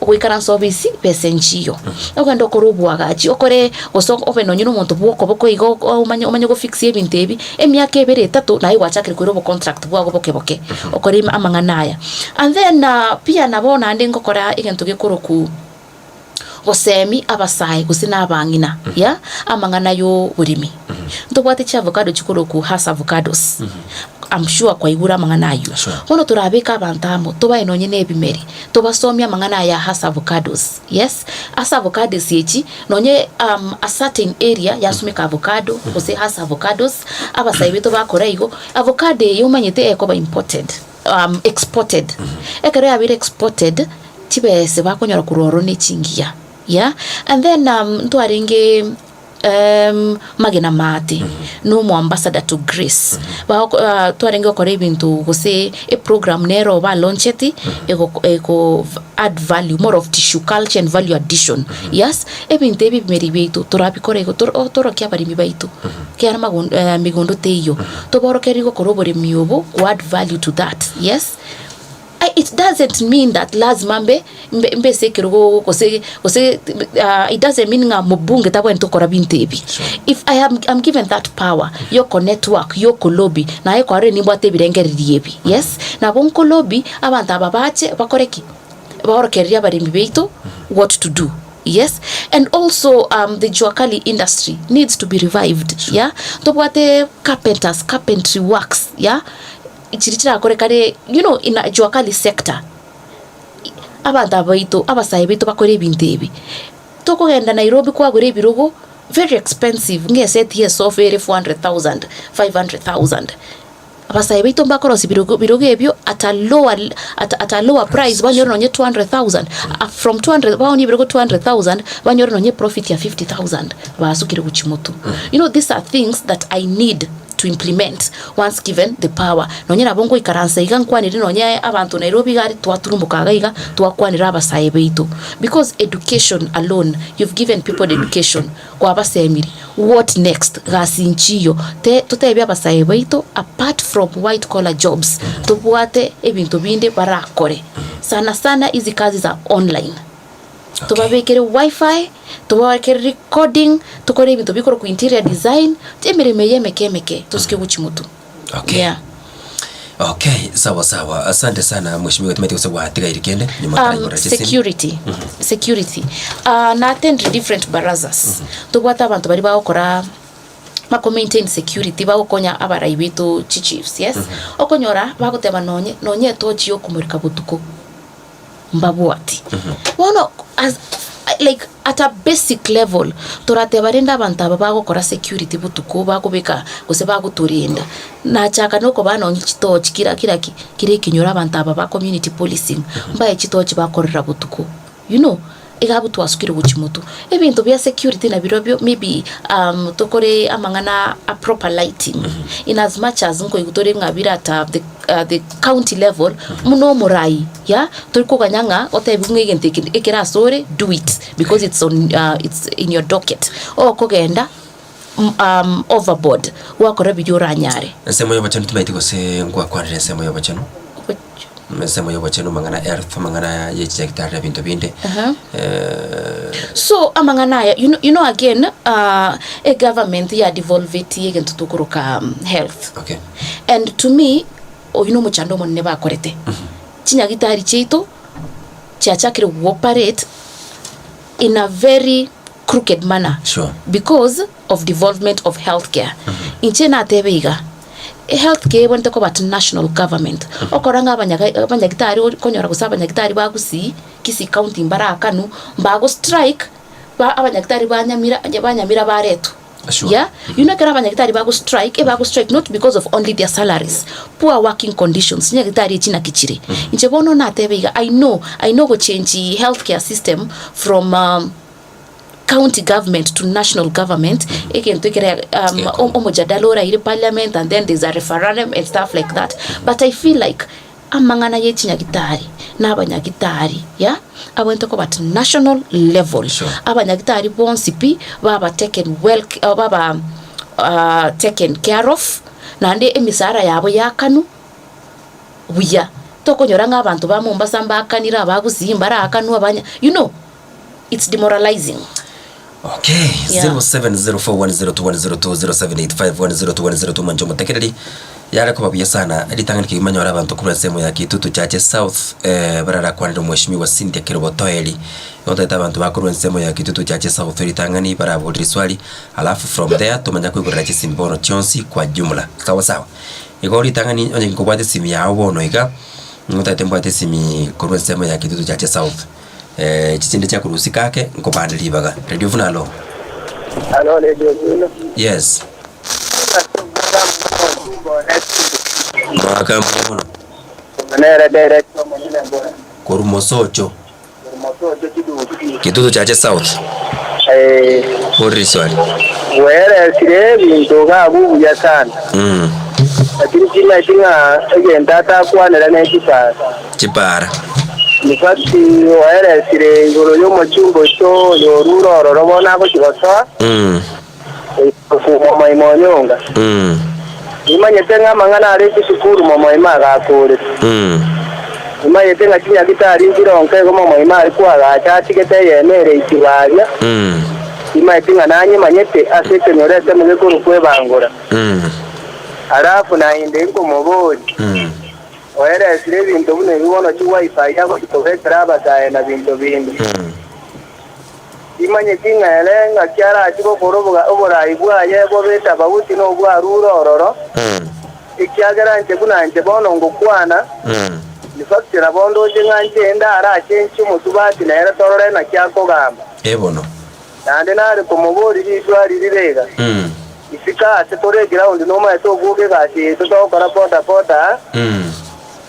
F: Ogoikaransa obisi bese nchiyo. Ogende okore oboagachi okore gose obe nonye na omonto bwa okoboko iga omanye omanye gofix ebinto ebi, emiaka ebere etato naye gwachakire koira obocontract bwago boke boke. Okore amang'ana aya. And then pia nabo naende ngokora egento gekorokwa. gosemi abasae gose na abang'ina ya amang'ana y'oboremi. Ntobwate chiavocado chikorokwa Hass avocados, I'm sure kwaigure amang'ana aywo. Bono torabeke abanto amo, tobae nonye na ebimeri, tobasomie amang'ana aya ya Hass avocados, yes. Ase avocados echi, nonye a certain area yasumeka avocado gose Hass avocados, abasae baito bakora igo, avocado eye omanyete ekoba imported, exported. Ekero yabeire exported. Chibese bakonyora korwa ororo ne chingiya yeah and then ntwarenge magena maate na omo ambassador to Grace bagoko twarenge gokora ebinto gose eprogram nero balauncheti ego ego add value more of tissue culture and value addition yes ebinto ebi ebimeri biaito torabikore igo toro torokie abaremi baito ekiagera mago megondo teiyo toborokererie gokora oboremi obo ko add value to that yes. It doesn't mean that lazima mbe mbe mbe ase ekerogo gose gose it doesn't mean ng'a mobunge tabwenereti gokora binto ebi. If I am am given that power ya okonetwork, ya okolobby, naye kwarorire nimbwate ebirengererio ebi, yes, nabo nkolobby, abanto aba bache bakore ki? Baorokererie abaremi baito what to do. Yes, and also um, the juakali industry needs to be revived. Yeah, tobwate carpenters, carpentry works. Yeah, chiri chirakorekane you know in a juakali sector. Abanto aba baito, abasae baito bakore ebinto ebi. Tokogenda Nairobi kwagora ebirogo very expensive, ng'a eseti ya esofa ere 400,000, 500,000. Abasae baito mbakorosia birogo birogo ebio at a lower at at a lower price banyore nonye 200,000 from 200 baonie ebirogo 200,000 banyore nonye profit ya 50,000 basukire gochia motwe. You know these are things that I need to implement once given the power. Nonye nabo ngoikaransa iga nkwanere nonye abanto Nairobi iga aria twaturumboka iga iga twakwanera abasae baito because education alone you've given people education Kwabasemiri, what next? Gasi nchiyo. Te totebie abasae baito apart from white collar jobs, tobwate ebinto binde barakore. Sana sana hizi kazi za online. Tobabekere wifi, tobabekere recording, tokore ebinto bikorokwa interior design, emeremo eye emeke emeke tosike gochia motwe.
A: Okay.
F: Yeah.
A: Okay, sawa sawa. Asante sana mheshimiwa timanyete gose gwatigaire kende nyuma
F: Um,
A: taraigorera chisemi.
F: security security uh, na attend different barazas tobwate abanto baria bagokora bako maintain security bagokonya abarai baito chichiefs yes okonyora bagoteba nonye nonye etochi ya okomoreka botuko mbabwati. Bono as like at a basic level torateba rende abanto aba bagokora security botuko bakobeka gose bagotorenda, nachaka na okobaa nonye chitochi kira kira ki kera ekenyoro abanto aba ba community policing mbae chitochi bakorera botuko you know, iga abwo twasukire gochia motwe. Ebinto bia security nabirobio maybe tokore amang'ana a proper lighting in as much as nkoigwa tore ng'a bire at the the county level buna omorai yeah tori koganya ng'a otebiwe ng'a egento eke ekere ase ore do it because it's on it's in your docket okogenda overboard gwakora biria oranyare.
A: Ensemo y'obochenu timaeti gose ngwakwanire ensemo y'obochenu. Ensemo y'obochenu amang'ana health amang'ana ye chidaktari na ebinto binde.
F: Aha. So amang'ana aya you know, you know again egovernment ya devolvetie egento tokoroka health.
A: Okay.
F: And to me oyio na omochando omonene bakorete. Chinyagitari chiaito chiachakire go-operate in a very crooked manner
A: Sure.
F: because of devolvement of health care. Inche natebe iga, health care ebwenerete koba at national government, okora ng'a abanyaga abanyagitari okonyora gose abanyagitari ba Gusii, Kisii county mbarakanwu, mbago strike ba abanyagitari ba Nyamira ba Nyamira baretwe.
A: Sure.
F: Yeah, you know ekero abanyagitari bago strike, ebago strike not because of only their salaries, poor working conditions, chinyagitari echi naki chire. Inche bono natebe iga, I know, I know go change health care system from county government to national government, egento ekere omojadala oraire parliament and then there's a referendum and stuff like that, but I feel like amang'ana ye chinyagitari na abanyagitari yeah, abwenerete koba at national level.
A: Sure.
F: Abanyagitari bonsi pi baba taken well baba taken care of, naende emisara yabo yakanwa buya. Tokonyora ng'a abanto ba Mombasa mbakanire, aba Gusii mbarakanwe, abanya you know, it's demoralizing.
A: Okay,
F: Yeah.
A: 0704102102 0785102102 mwanche omotegereri yare koba buya sana ritang'ani kegima nyore abanto korwa ensemo ya Kitutu Chache South eh, bararakwanere omweshimiwa Cynthia Kerubo Toeli notagete abanto bakorwa ensemo ya Kitutu Chache South ritang'ani baraborie riswali alafu from there tomanya koigorera chisimi bono chionsi kwa jumla sawa sawa igo ritang'ani onye nkobwate esimi yao bono iga notagete mbwate esimi korwa ensemo ya Kitutu Chache South Eh, chichinde chiakorusika ake, nkobande ribaga. Radio Vuna, alo.
C: Alo, Radio Vuna.
A: Yes. Mwaka mbuya mono.
C: Nere director omonene mbora.
A: Korwa Mosocho.
C: Mosocho chiduki.
A: Kitutu chache South.
C: Eh,
A: Bori riswali.
C: weresire ebinto iga abwo buya sana. Lakini ching'aki ng'a egento atakwanera ne chipara.
A: Chipara.
C: In fact, oeresire igoro y'omochumba oito oyo orure ororo bono agochia gosoa, goika momoima onyonga. Nimanyete ng'a amang'ana are chisukuru momoima agakoorete. Nimanyete ng'a chinyagitari nchironka igo momoima are koagacha atigete eyemo ere itibo aria. Nimanyete ng'a nanyemanyete ase ekenyoro ekemo gekorokwa Ebangora. Alafu naende nkomoboria, Oeresire ebinto buna ebi bono chiWiFi agochi kobekera abasae na binto binde. Timanyeti ng'a ere ng'aki arache gokora oboraai bwaye bobe etabauti nobwarure ororo, ekiagera inche buna inche bono ngokwana, in fact nabo ndoche ng'a inche inde arache inche omosubati nere torore naki akogamba.
A: Eh bono.
C: Naende nare komoboria riswari rire iga, Isiko aase tore eground nomanyete obwoge egasi yaito togokora boda boda,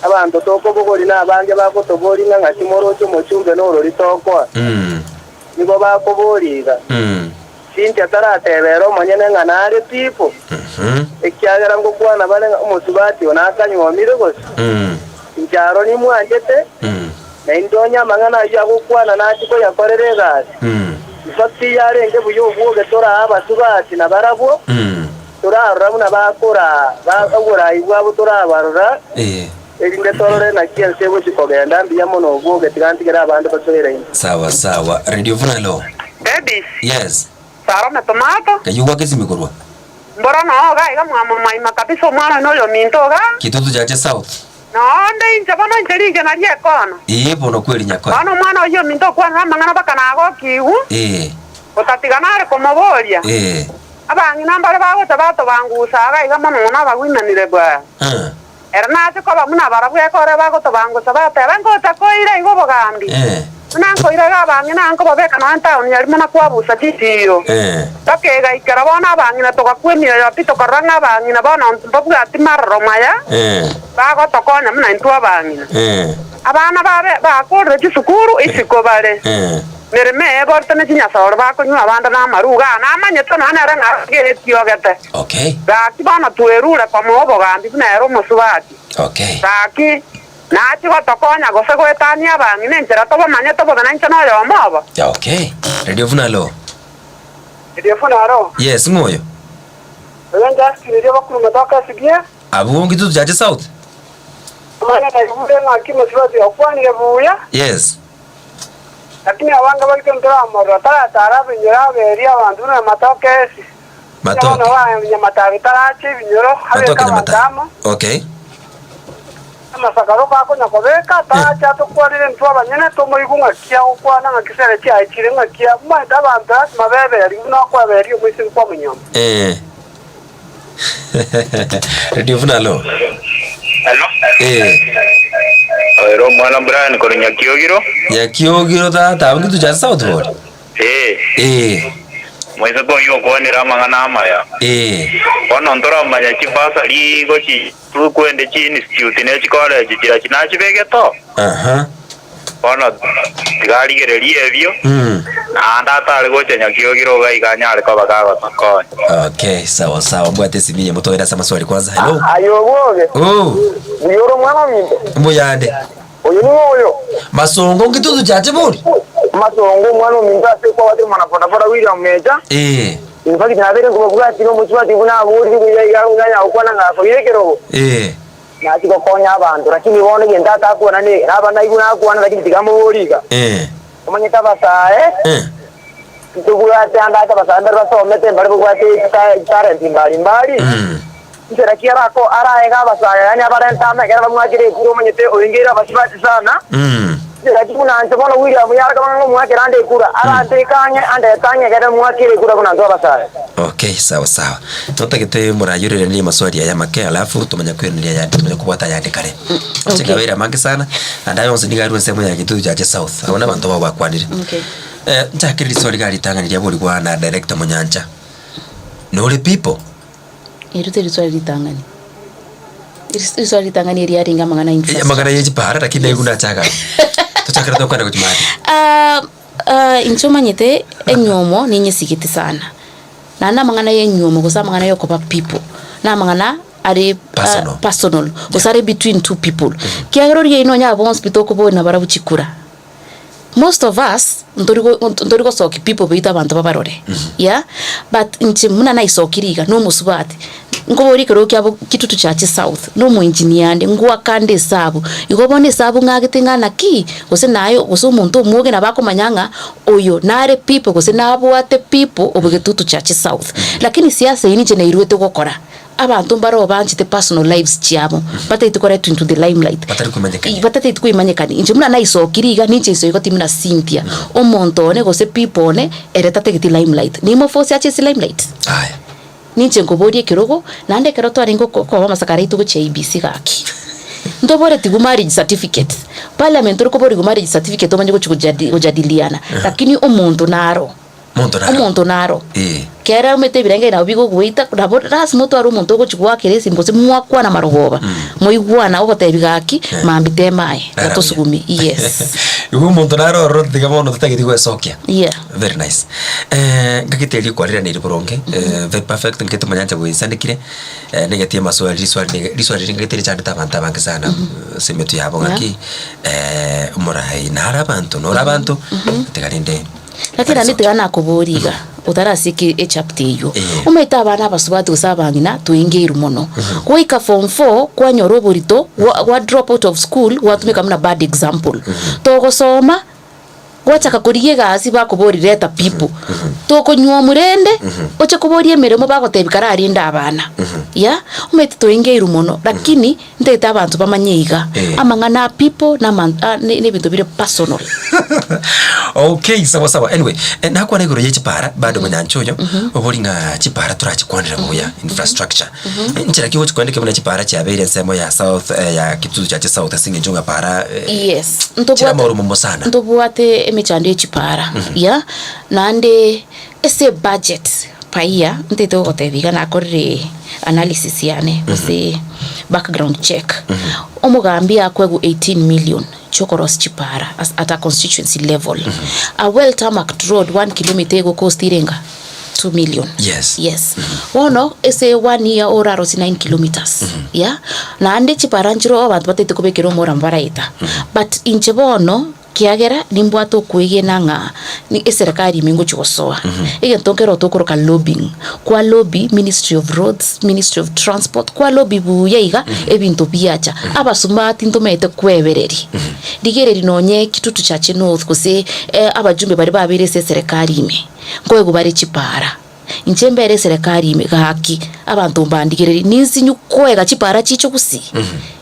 C: abanto tokobogoria nabange bagotoboria ng'a ng'aki moroche omochumbe norori tokoa. Nigo bakoboria iga, Cynthia tarateba ere omonyene ng'a nare pipo? Ekiagera ngokwana bare ng'a omosubati one akanyuomire gose? Inche aro nimwanchete, na intwe onye amang'ana ayio agokwana nachie koyakorera egasi. In fact yarenge buya obwoge toraa abasubati nabarabwo, torarora buna bakoraa, oborai bwabo torabarora, erinde torore naki ense egochia kogenda. Mbuya mono obwoge, tiga ntigere abande basoere inwe.
A: Sawa sawa. Radio Vuna hello.
E: Babies,
A: Yes.
E: Salome tomato.
A: Kayio gwaka esimi korwa.
E: Mboro noo iga iga mwamomaima kabisa omwana oino oyominto iga.
A: Kitutu chache south.
E: Noonde inche bono inche rigena ri'ekono.
A: Ee bono kweri nyakoe.
E: Bono omwana oyio ominto okwanera amang'ana mpaka nagokigwe.
A: Ee.
E: Gotatiga nare komoboria.
A: Ee.
E: Abang'ina mbare bagocha batobangusa iga iga mono mono abagwimanire bwaa.
A: Ee.
E: Ere nache koba buna barabwo ekore bagotobangusa bateba, Ngocha koira iga obogambi, buna nkoira iga abang'ina nkobabeka nonya etaoni ya Rimona kwabusa chisiiro. Mpaka egaikera bono abang'ina togakwa emioyo pi tokarora ng'a abang'ina bono mbabwati maroro maya bagotokonya buna intwe abang'ina. Abana babe bakorire chisukuru isiko bare. Meremo eye eborete ne chinyasore bakonywa abande namaruga aa, namanyete nonya nere ng'a arenge etiogete.
A: Okay.
E: Gaki bono twerure komoa obogambi buna ere omosubati.
A: Okay.
E: Gaki, nachie gotokonya gose goetania abang'ina enchera tobamanyete bobe nainche noyomo obo.
A: Okay. Radio Vuna hello.
Q: Radio Vuna hello.
A: Yes, ng'o oyo?
Q: Oyo Justin erio bakuruma toka esigie.
A: Abwo Kitutu Chache South?
Q: Omanye naigure ng'aki omosubati okwanire buya.
A: Yes.
Q: Lakini abange baito ntoramorora, taratara ebinyoro aberie abanto buna amatoke esi. Onye
A: Matoke.
Q: bono ba Nyamatabi tarache ebinyoro, abeke
A: Matoke
Q: abanto
A: Nyamatabi.
Q: amo.
A: Okay.
Q: Amasakaro gakonya kobeka, tarache atokwanere intwe abanyene, tomoigwe ng'aki agokwana, ng'aki sere chiaye chire, ng'aki amaete abanto lasima beberie buna okweberia omoiseke kw'omonyomba.
A: Eh. Radio Vuna hello.
R: Hello.
A: Eh.
R: Oyo omwana Brian korwa Nyakiogiro.
A: Nyakiogiro tata, abwo Kitutu Chache South bori?
R: Ee.
A: Ee.
R: Moiseke oyio okwanire amang'ana amaya.
A: Ee.
R: Bono ntoramanya chibasari igo chi kwende chi institute ne chicollege chiria nachibegete oo.
A: Aha.
R: Bono tiga arigererie ebio,
A: Mm.
R: naende atare gocha Nyakiogiro iga iga anyare koba kagotokonya.
A: Okay, sawa sawa. Mbwate esimi eye motogere ase amaswali kwanza. Hello.
C: Aye obwoge,
A: Oh,
C: buya ore omwana ominto?
A: mbuyande.
C: Oyo ning'o oyo?
A: Masongo Nkitutu Chache bori?
C: Masongo omwana ominto ase kwabate mwana bodaboda William Mecha.
A: Eh.
C: In fact nabeire nkobabwatire omosubati buna aborire buya iga buna anyara gokwana ng'a akoire ekerogo.
A: Eh.
C: Nachia gokonya abanto lakini bono egento atakwana ne naba naigwe nakwana lakini tiga amoborie iga.
A: Eh.
C: Omanyete abasae
A: Eh.
C: ntobwate ande ase abasae mbare basomete mbare babwate chitalent mbari mbari. Nchera ki arako araege abasae yaani abarente amo ekero bamwakire ekura omanyete oingeire abasubati sana. Nchera ki buna inche bono William yareka bang'a ng'omwakere ande ekura aranteke ang'e andete ang'e ekere mwakire ekura buna intwe abasae.
A: Okay, sawa sawa. Notagete morayoreranie maswali aya make alafu tomanye koiraneria ayande tomanye kobwata ayande kare.
F: Okay.
A: Chikabeire amange sana naende aya onsi nigo arwe ensemo ya Gitutu Chache South. Abwo nabanto bao bakwanire.
F: Okay.
A: Eh, nchakere riswali iga ritang'ani riaborigwa na director Monyancha. Nore people?
F: Erio teri riswali ritang'ani. Ris- Riswali ritang'ani erio yarenge amang'ana ya
A: Eh,
F: infrastructure.
A: amang'ana ye chipara lakini naigwe nachaga. Tochakere tokwana gochia maate.
F: Ah, ah, inche omanyete enywomo ninyesigete sana. Naende amang'ana ya enywomo gose amang'ana ya okoba people, na amang'ana are ah,
A: Personal.
F: personal, gose are between two people. Kiagera oria oino onye aba bonsi pi tokoboria nabarabwo chikura. Most of us ntori go ntori gosokia people baito abanto babarore yeah, but inche buna naisokire iga na omosubati, nkoboria ekerogo kiabo Kitutu Chache South, na omoengineer ande, ngoaka ande esabu, igo bono esabu ng'agete ng'a naki, gose naye gose omonto omwoge nabo akomanya ng'a oyo nare people gose nabwate people of Gitutu Chache South. Lakini siasa eywo ninche nairwete gokora. Abanto mbare banchete personal lives chiabo, batagete koretwa into the limelight.
A: Batari komanyekania.
F: Batatagete koimanyekania. Inche buna naisokire iga, ninche inse igo tindi buna Cynthia. Omonto one gose people one, ere tatageti limelight. Nimoforce ache ase limelight?
A: Aya.
F: Ninche nkoboria ekerogo, naende ekero twarenge oko koba amasakara aito gochia IEBC gaki. Ntoboretigwe marriage certificate, parliament ore koborigwa marriage certificate omanye gochia kojadi kojadiliana, lakini omonto naro.
A: Monto naro.
F: Omonto naro.
A: Ee.
F: Kere omanyete ebirengeri nabo bigogoita, nabo lasima otware omonto ogochia goakera esimi gose mwakwana marogoba, moigwana ogotebi gaki, mambia tema aye,
A: Naro buya.
F: gotosugumia, yes.
A: Igo omonto naro ororo tiga bono totageti goesokia.
F: Yeah.
A: Very nice. Eh, ngagete erio kwariraneirie boronge, eh, very perfect, ngagete omonyancha bwensandekire, eh, negeti amaswali, riswali niga riswali riria ngagete richandete abanto abange sana, ase emetwe yabo ng'aki, eh, omorai nare abanto, nore abanto, tiga rende.
F: Lakini naende tiga nakoborie iga, otarasieka echapter eywo, omanyete abana abasubati gose abang'ina twaingeirwe mono, gwaika form four kwanyora oborito, gwa gwa drop out of school gwatumeka buna bad example. Togosoma, gwachaka korigia egasi bakoboria leta people, tokonyuomwa rende, oche koboria emeremo bagotebia kararende abana, yeah, omanyete twaingeirwe mono lakini. Ntagete abanto bamanye iga, amang'ana a people na aman- a- ne- nebinto bire personal.
A: Okay, sawa sawa. Anyway, eh, nakwana igoro ye chipara bado monyancha oyo obori ng'a chipara torachikwanera buya infrastructure. Eh, Nchera ki ogochikwanera buna chipara chiabeire ensemo ya south eh, ya Kitutu Chache South ase eng'encho ng'a para eh,
F: Yes,
A: chire
F: ntobwate
A: amarumomo sana.
F: ntobwate emechando ya chipara, yeah, naende ase ebudget Paia, ntete gogotebia iga nakorire analysis yane gose background check. Omogambi akoegwa 18 million chiokorosia chipara as at a constituency level. A well tarmacked road one kilometer egocost irenga? 2 million.
A: Yes.
F: Yes. Bono ase one year orarosie 9 kilometers. Yeah. Naende chipara nchire abanto batagete kobekera omoramo baraeta. But inche bono. Kiagera nimbwate okwegena ng'a eserekari ime ngochia gosoa. Egento nkero tokoroka lobbying, kwa lobby ministry of roads, ministry of transport, kwa lobby buya iga ebinto biacha. Abasubati ntomanyete kwebereria, rigereria nonye Kitutu Chache North gose abajumbe baria babeire ase eserekari ime, nkoegwa bare chipara. Inche mbere eserekari ime, gaki, abanto mbandigererie, ninsinyu koega chipara chiche gusii.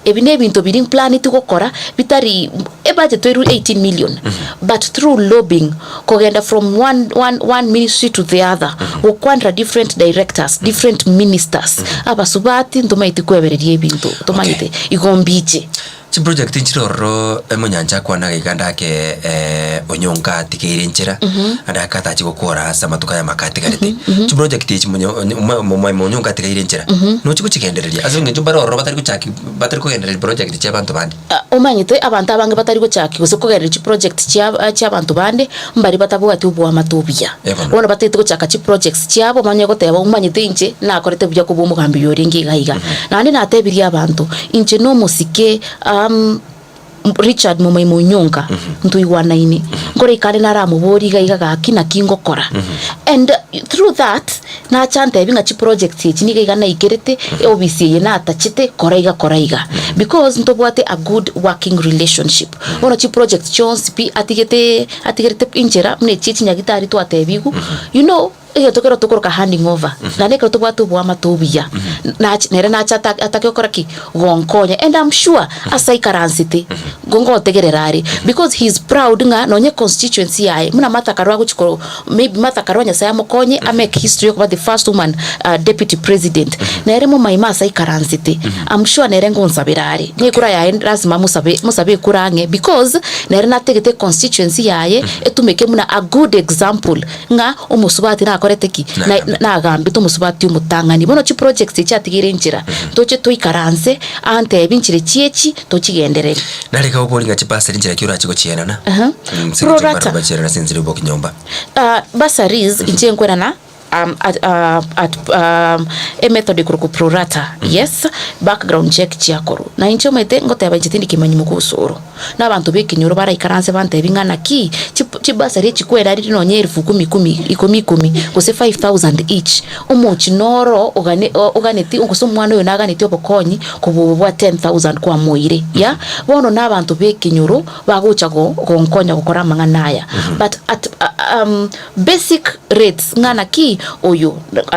F: Ebi nebinto biria mplaneti gokora, bitari, ebudget twairwe 18 million, but through lobbying, kogenda from one, one, one ministry to the other, gokwanera different directors, different ministers, abasubati ntomaeti kwebereria ebinto, tomanyete, igo mbiche.
A: Chiproject nchire ororo omonyancha akwana iga ndake onyonka atigeire enchera ande akatachi gokora ase amatuko aya amake atigarete. Chiproject echi monyo omo onyonka atigeire enchera nochi gochigendereria ase eng'encho mbare ororo batari gochaki batari kogendereria project chia abanto bande.
F: Omanyete abanto abange batari gochaki gose kogendereria chiproject chia chia abanto bande mbari batabwati oboamate obuya. Bono batagete gochaka chiprojects chiabo banye goteba omanyete inche nakorete buya kobua omogambi oyo orenge iga iga. Naende natebirie abanto, inche nomosike Richard Momoima Onyonka ntoigwanaine, nkore ikare naramoborie iga iga gaki naki ngokora. And through that, nacha antebi ng'a chiprojects echi niga iga naikerete, eofisi eye natachete, kora iga kora iga. Because ntobwate a good working relationship. Bono chiprojects chionsi pi atigete atigerete inchera buna echi echinyagitari twatebigwe, you know egento kero tokoroka handing over, naende ekero tobwate oboamate obuya, nache nere nache ata atake gokora ki? Gonkonya and am sure ase aikaransete, ngo ngotegerera are, because he is proud ng'a nonye constituency yaye, buna Martha Karua agochi ko maybe Martha Karua Nyasaye amokonye amake history yokoba the first woman deputy president, nere momaima ase aikaransete, am sure nere ngonsabera are, na ekura yaye lasima mosabe mosabe ekura ang'e because nere natagete econstituency yaye etumeke buna a good example ng'a omosubati nakorete ki? Na- nagambete omosubati omotang'ani. Bono chiprojects echi atigeire enchera, toche toikaranse antebi nchire chiechi tochigendererie.
A: Nareka obori ng'a chibasari nchera ki orache gochienana?
F: Aha.
A: Mm,
F: Pro rata.
A: Bachienana ase enchera y'obokinyomba.
F: Ah, bursaries inche nkwenana um, at, uh, at, um, emethod ekorokwa pro rata yes background check chiakorwa na inche omanyete ngoteba inche tindi kemanyi mogosoro na abanto ba ekenyoro baraikaranse bantebi ng'a naki chi- chibasari echi kwerarire nonye elfu kumi kumi ikomi ikomi gose 5000 each omochi noro ogane oganeti gose omwana oyo naganeti obokonyi kobua obo bwa 10000 kwamoire yeah bono na abanto ba ekenyoro bagocha go gonkonya gokora amang'ana aya but at um, basic rates ng'a naki. oyo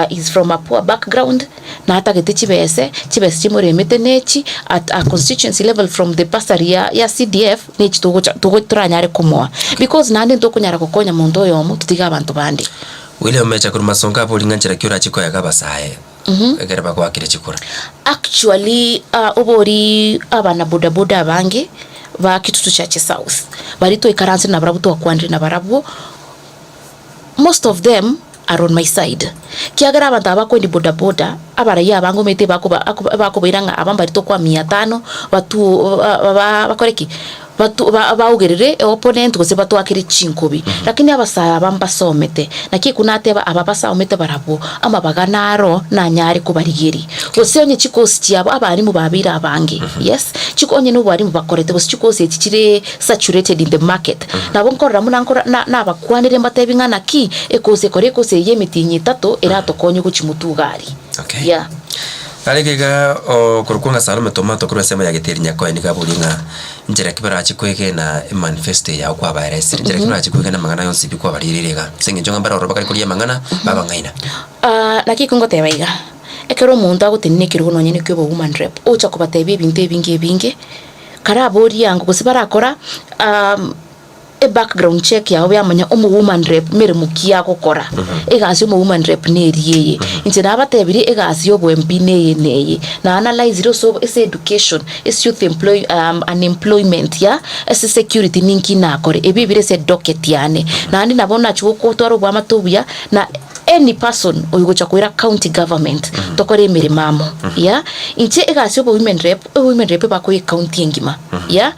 F: is from a poor background, natagete chibese, chibese chimoremete nechi, at a constituency level from the bursary ya ya C_D_F, nechi togocha togo toranyare komoa. Because naende ntokonyara gokonya monto oyomo totige abanto bande.
A: William Mecha korwa Masonga abori ng'a nchera ki orache koega abasae ekero bagoakire chikura.
F: Actually obori abana boda boda abange ba Kitutu Chache South baria twaikaransire nabarabwo twakwanire nabarabwo, most of them are on my side, kiagera abanto aba bakoendi boda boda abaraiyo abange omanyete ebakoba ebakobaira ng'a aba mbari tokoa mia tano batu bakore ki? Batu ba baugerere eopponent gose batwakere chinkobi. Lakini abasae aba mbasomete, naki ekwo nateba aba basaomete barabwo, amabaga naro nanyare kobarigeria. Gose onye chikosi chiabo abalimu babeire abange, yes, chiko onye nobwalimu bakorete gose chikosi echi chire saturated in the market, nabo nkorora buna nkora na nabakwanire mbatebi ng'a naki, ekosi ekore ekosi eye y'emetienyi etato eratokonye gochia motwe iga aria.
A: Okay.
F: Yeah.
A: Arenge iga okorokwa ng'a Salome Tomato korwa ensemo ya Geteri Nyakoe nigo aborie ng'a nchera ki barache kwegena emanifesto eye yao kwabaeresire, nchera ki barache kwegena amang'ana yonsi pi kwabariereire iga, ase eng'encho ng'a mbare ororo bakare koria amang'ana babang'aina.
F: Naki ekio ngoteba iga, ekero omonto agotenena ekerogo nonye na ekio obo woman rep, ocha kobatebia ebinto ebinge ebinge, karaborie ango gose barakora E background check yabo yamanya omo woman rep meremo ki agokora, egasi ya omo woman rep neria eye. Inche nabatebirie egasi ya obo MP neye neye. Na analyzire ase ase education, ase youth employ unemployment ya, ase security ninki nakore, ebi ebire ase edocket yane. Naende nabo nachia gotwara oboamate obuya na any person oyogocha koira county government tokore emeremo amo yeah. Inche egasi ya obo women rep, e women rep ebakoira ecounty engima yeah,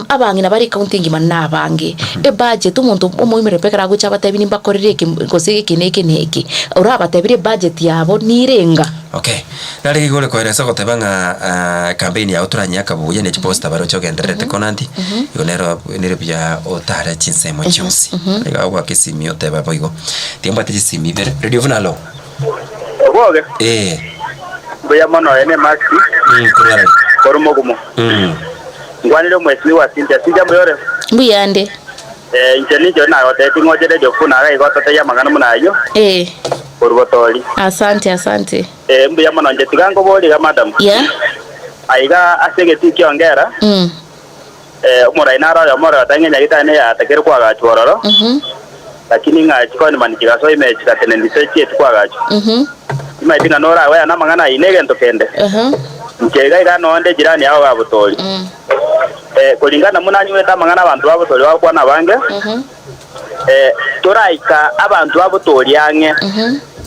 F: abang'ina bare ecounty engima nabange, ebudget omonto omo women rep ekero agocha abatebi nimbakorere eke gose eke na eke na eke, orabatebire ebudget yabo nirenga.
A: Okay, nare iga ore koeresa goteba ng'a campaign yago toranyeaka buya ne chiposter baroche ogendererete konanti, igo nero nere buya otare chinsemo chionsi. Iga ogoaka esimi oteba boigo. Timbwate chisimi ibere. Radio Vuna hello.
C: Oboge.
A: Eh.
C: Mbuya mono oyo ne Max.
A: Korwa arari.
C: Korwa Mogumo. Nkwanere omwesimi wa Cynthia. Cynthia mbuya ore?
F: Mbuya ande.
C: Eh, inche ninche nagotebia ng'oche Radio Vuna iga igo ototebi amang'ana buna ayio.
F: Eh.
C: Korwa Botori.
F: Asante, asante.
C: Eh, mbuya mono inche tiga nkoborie iga madam.
F: Yeah.
C: Aiga ase egetii kia Ongera. Eh, omorai naro oyomo ore goteba ng'a enyagitari neyatakire koagachwa ororo, lakini ng'a chikonimani chigasoa ime chigatenenisa echieti koagachwa. Timaeti ng'a noragwea namang'ana ayio negento kende. Inche iga iga nonde jirani yao ba botori. Eh, koringana buna nanywerete amang'ana abanto ba botori bagokwana abange, eh, toraika abanto ba botori ang'e,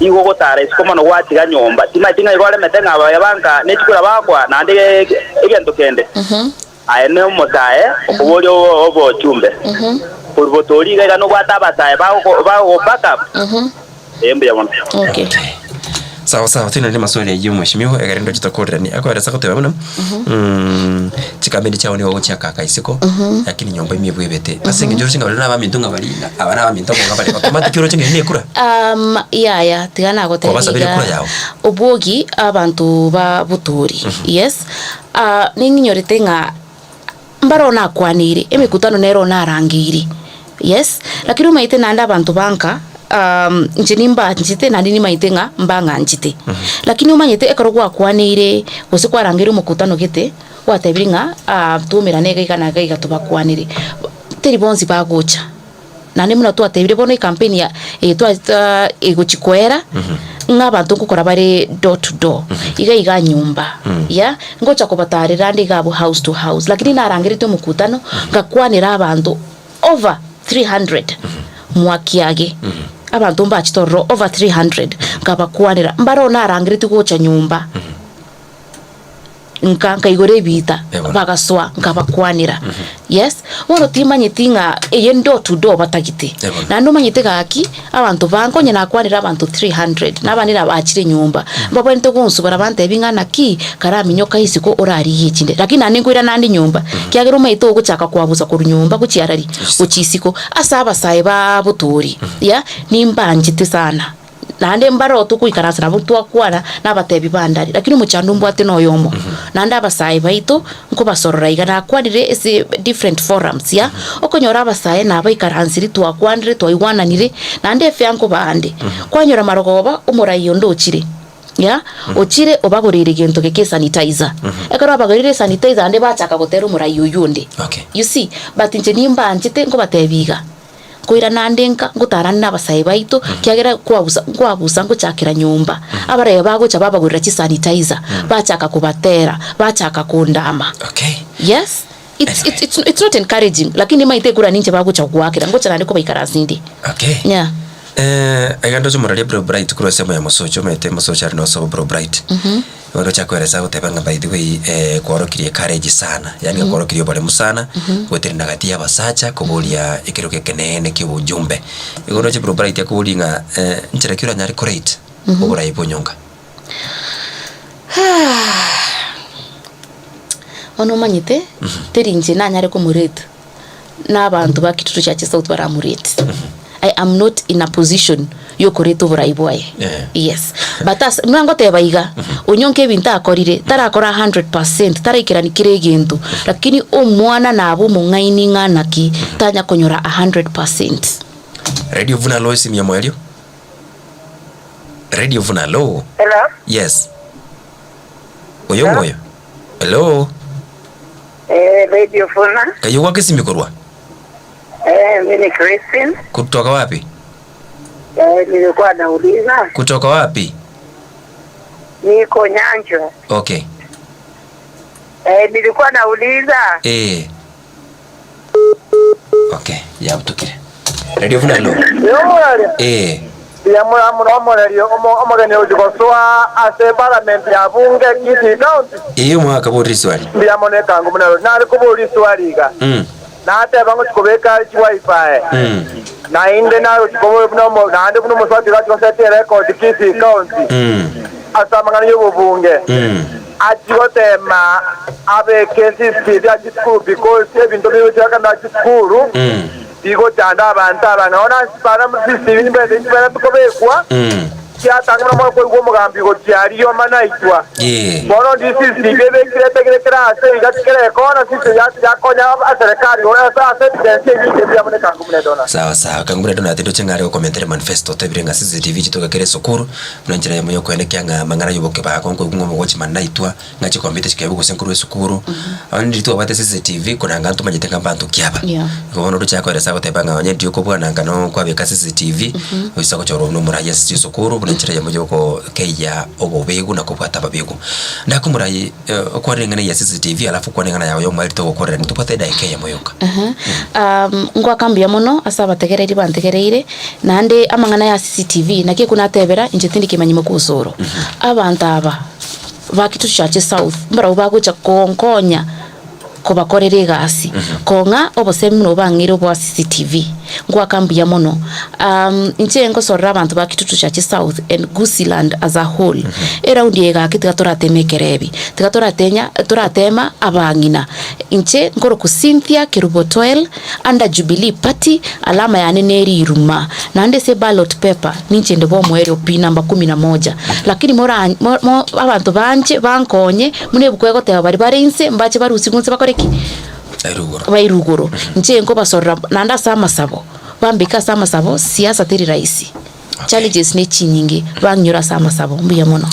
C: nigo ogotara isiko mono gwatiga nyomba. Timaeti ng'a igo oremete ng'a abaya banka nechikura bakoa naende egento kende. Aye nomosae okoboria obochumbe, korwa botoori iga iga nobwate abasae bagokobaka. Ee, mbuya mono.
F: Okay.
A: Sawa sawa twenene maswali ayio mheshimiwa egere ndoche tokorerani akoeresa goteba buna chikambeni chiao nigo ogochiaka isiko lakini nyomba ime ebwebete ase eng'encho oroche ng'a baria nabaminto ng'a baria ng'a aba nabaminto ng'a bare automatic oroche ng'a eyio nekura
F: Yaya tiga nagotebia
A: Kwabasabire
F: iga
A: ekura yao.
F: obwogi abanto ba botoori yes Ning'inyorete ng'a mbare onakwaneire, emekutano nere onarangeire, yes, lakini omanyete naende abanto ba nka inche nimbanchete naende nimanyete ng'a mbang'anchete. Lakini omanyete ekero gwakwaneire gose kwarangeire omokutano gete, gwatebire ng'a twaumerane iga iga na iga iga tobakwanere, teri bonsi bagocha. Naende buna twatebire bono ecampaign ya eye twa egochi koera, ng'a abanto nkokora bare door to door, iga iga nyomba, yeah, ngocha kobatarera ande iga abwo house to house. Lakini narangereti omokutano, ngakwanera abanto over 300 mwakiage, abanto mbachete ororo over 300, nkabakwanera, mbare narangereti gocha nyomba. Nka nkaigora ebiita, bagasoa, nkabakwanera. Yes, bono timanyeti ng'a eye door to door batagete. Naende omanyete gaki, abanto bange onye nakwanire abanto 300, na abande nabachire nyomba, mbabwenerete gonsubora bantebie ng'a naki, karaminyoka isiko orarigie echinde. Lakini naende nkoirana ande nyomba, ekiagera omanyete ogochaka koabusa korwa nyomba gochia arari, gochia isiko, ase abasae ba botori, yeah, nimbanchete sana. Naende mbare togoikaransa nabo twakwana nabatebi bandari, lakini omochando mbwate noyomo. Naende abasae baito nkobasorora iga, nakwanire ase different forums ya, okonyora abasae nabaikaransiri twakwanire twaigwananire, naende efea nkobaa nde. Kwanyora marogoba omorai onde ochire, ya, ochire obagoreire gento geke esanitizer. Ekero abagoreire esanitizer naende bachaka gotera omorai oywo onde. You see, but inche nimbanchete nkobatebia iga. Nkoirana ande nka, ngotarane nabasae baito, kiagera kwabusa nkwabusa ngochakera nyomba. Abarebe bagocha babagorera chisanitizer, bachaka kobatera, bachaka kondama.
A: Okay.
F: Yes, it's, it's, it's, it's not encouraging, lakini nimaete ekura ninche bagocha goakera, ngocha naende kobaikaransa inde.
A: Okay.
F: Yeah.
A: Eh, iga ndoche omoraria Bro Bright korwa ensemo ya Mosocho, omanyete Mosocho are nosobo Bro Bright. Igo ndoche akoeresa agoteba ng'a by the way eh, kworokirie courage sana, yaani kworokirie oboremu sana, gotenena gati ya abasacha koboria ekerogo ekeneene kia obojumbe. Igo ndoche Bro Bright akoboria ng'a eh, nchera ki oranyare korate oborai bwa onyonka?
F: Bono omanyete, teri inche nanyare komorate. Na abanto ba Kitutu Church South baramorete. I am not in a position yokoreta oborai bwaye.
A: Yeah.
F: Yes. But as buna ngoteba iga, onyonka ebinto akorire, tarakora 100%, taraikerani kera egento, lakini omwana nabe omong'aini ng'a naki, tanya konyora 100%.
A: Radio buna Lois Miamoerio. Radio buna lo.
D: Hello?
A: Yes. Oyo ngoyo. Hello.
D: Eh, Radio Funa.
A: Kayo gwaka esimi korwa?
D: Eh, mimi ni Christine.
A: Kutoka wapi?
D: Eh, nilikuwa nauliza.
A: Kutoka wapi?
D: Niko Nyanjo.
A: Okay.
D: Eh, nilikuwa nauliza.
A: Eh. Okay, yabutukire. Radio Funa lo. Eh.
S: Omoreri omogeni ochi gosoa ase parliament ya bunge Kisii County.
A: Ee omwaka bori riswali.
S: Mbuya mono ekango buna rori. Nare koboria riswali iga. Nateba ngochi kobeka chi wifi. Naende narochi koboria buna omo naende buna omosubati iga achi goseta erecord Kisii County. Ase amang'ana y'obobunge. Achi gotema abeke CCTV ase chisukuru because ebinto bigochia kando ase chisukuru. Bigochanda abanto abange. Bono ase chipara CCTV nimbete chiberete kobekwa, chiatang'ana mono koigwa omogambi gochia aria omanaitwa. Bono ndi CCTV ebekire etegire kera ase iga kera ekona CCTV yakonya aserekari ase ase evidence ebinto ebi amo nekangu buna edona.
A: Sawa sawa, kangu buna edona tindoche ng'a are gokomentera emanifesto otebire ng'a CCTV chitoka kera esukuru, buna enchera eyemo yokoenekia ng'a amang'ana yobokebago nkoigwa ng'a omogochi manaitwa. Ng'a chikompiuta chikaebwa gose nkorwa esukuru, onye riria twabwate CCTV koranga ntomanyete ng'a mbanto ki aba.
F: Yeah.
A: Igo bono oroche akoeresa agoteba ng'a onye ndiyo kobwana anga no kwabeka CCTV, oise gochorwa buna omorai ase chisukuru buna enchera eyemo ya okokeyia obobegu na kobwata ababegu. Nakomorai okwane ring'ana ya CCTV alafu okwane eng'ana yago ya omoerio togokorera ntobwate edaika eyemo yoka.
F: Aha, ngoaka mbuya mono ase abategereri bantegereire, naende amang'ana ya CCTV naki ekwo natebera inche tindi kemanyimo kwa osoro. Abanto aba. Ba Kitutu South mbarabwo bagocha konkonya kobakorera egasi kong'a obosemi buna obang'eire obwa CCTV ngoaka mbuya mono inche ngosorera abanto ba Kitutu Chache South and Gusiiland as a whole eraundi eye gaki tiga torateme ekerebi tiga toratenya toratema abang'ina inche nkorokwa Cynthia Kerubo Toel Under Jubilee Party, alama yane neriruma, naende ase ballot paper ninche inde bw'omoerio pi namba kumi na moja. Lakini mora mo mo abanto banche bankonye buna ebuku egoteba baria bare inse mbache barusigwe inse bakore ki? Bairwe igoro. Inche nkobasorera naende ase amasabo, bambeke ase amasabo, siasa teri rahisi. Challenges ne chinyinge, bang'inyore ase amasabo. Mbuya mono.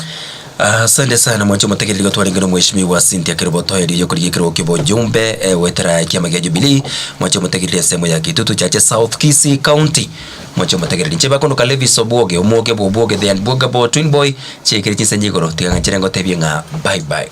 A: Asante sana mwanche omotegereri igo twarenge na omweshimiwa Cynthia Kerubo Otoerio oyokorigia ekerogo kia obojumbe eh, goetera ekiama gia Jubilee mwanche omotegereri ensemo ya Kitutu Chache South Kisii County mwanche omotegereri inche bakondoka Levis Obwoge omwoge bwa Obwoge the unbwogable twin boy chiekire chinsenyi igoro tiga ng'anchere ngotebie ng'a bye bye.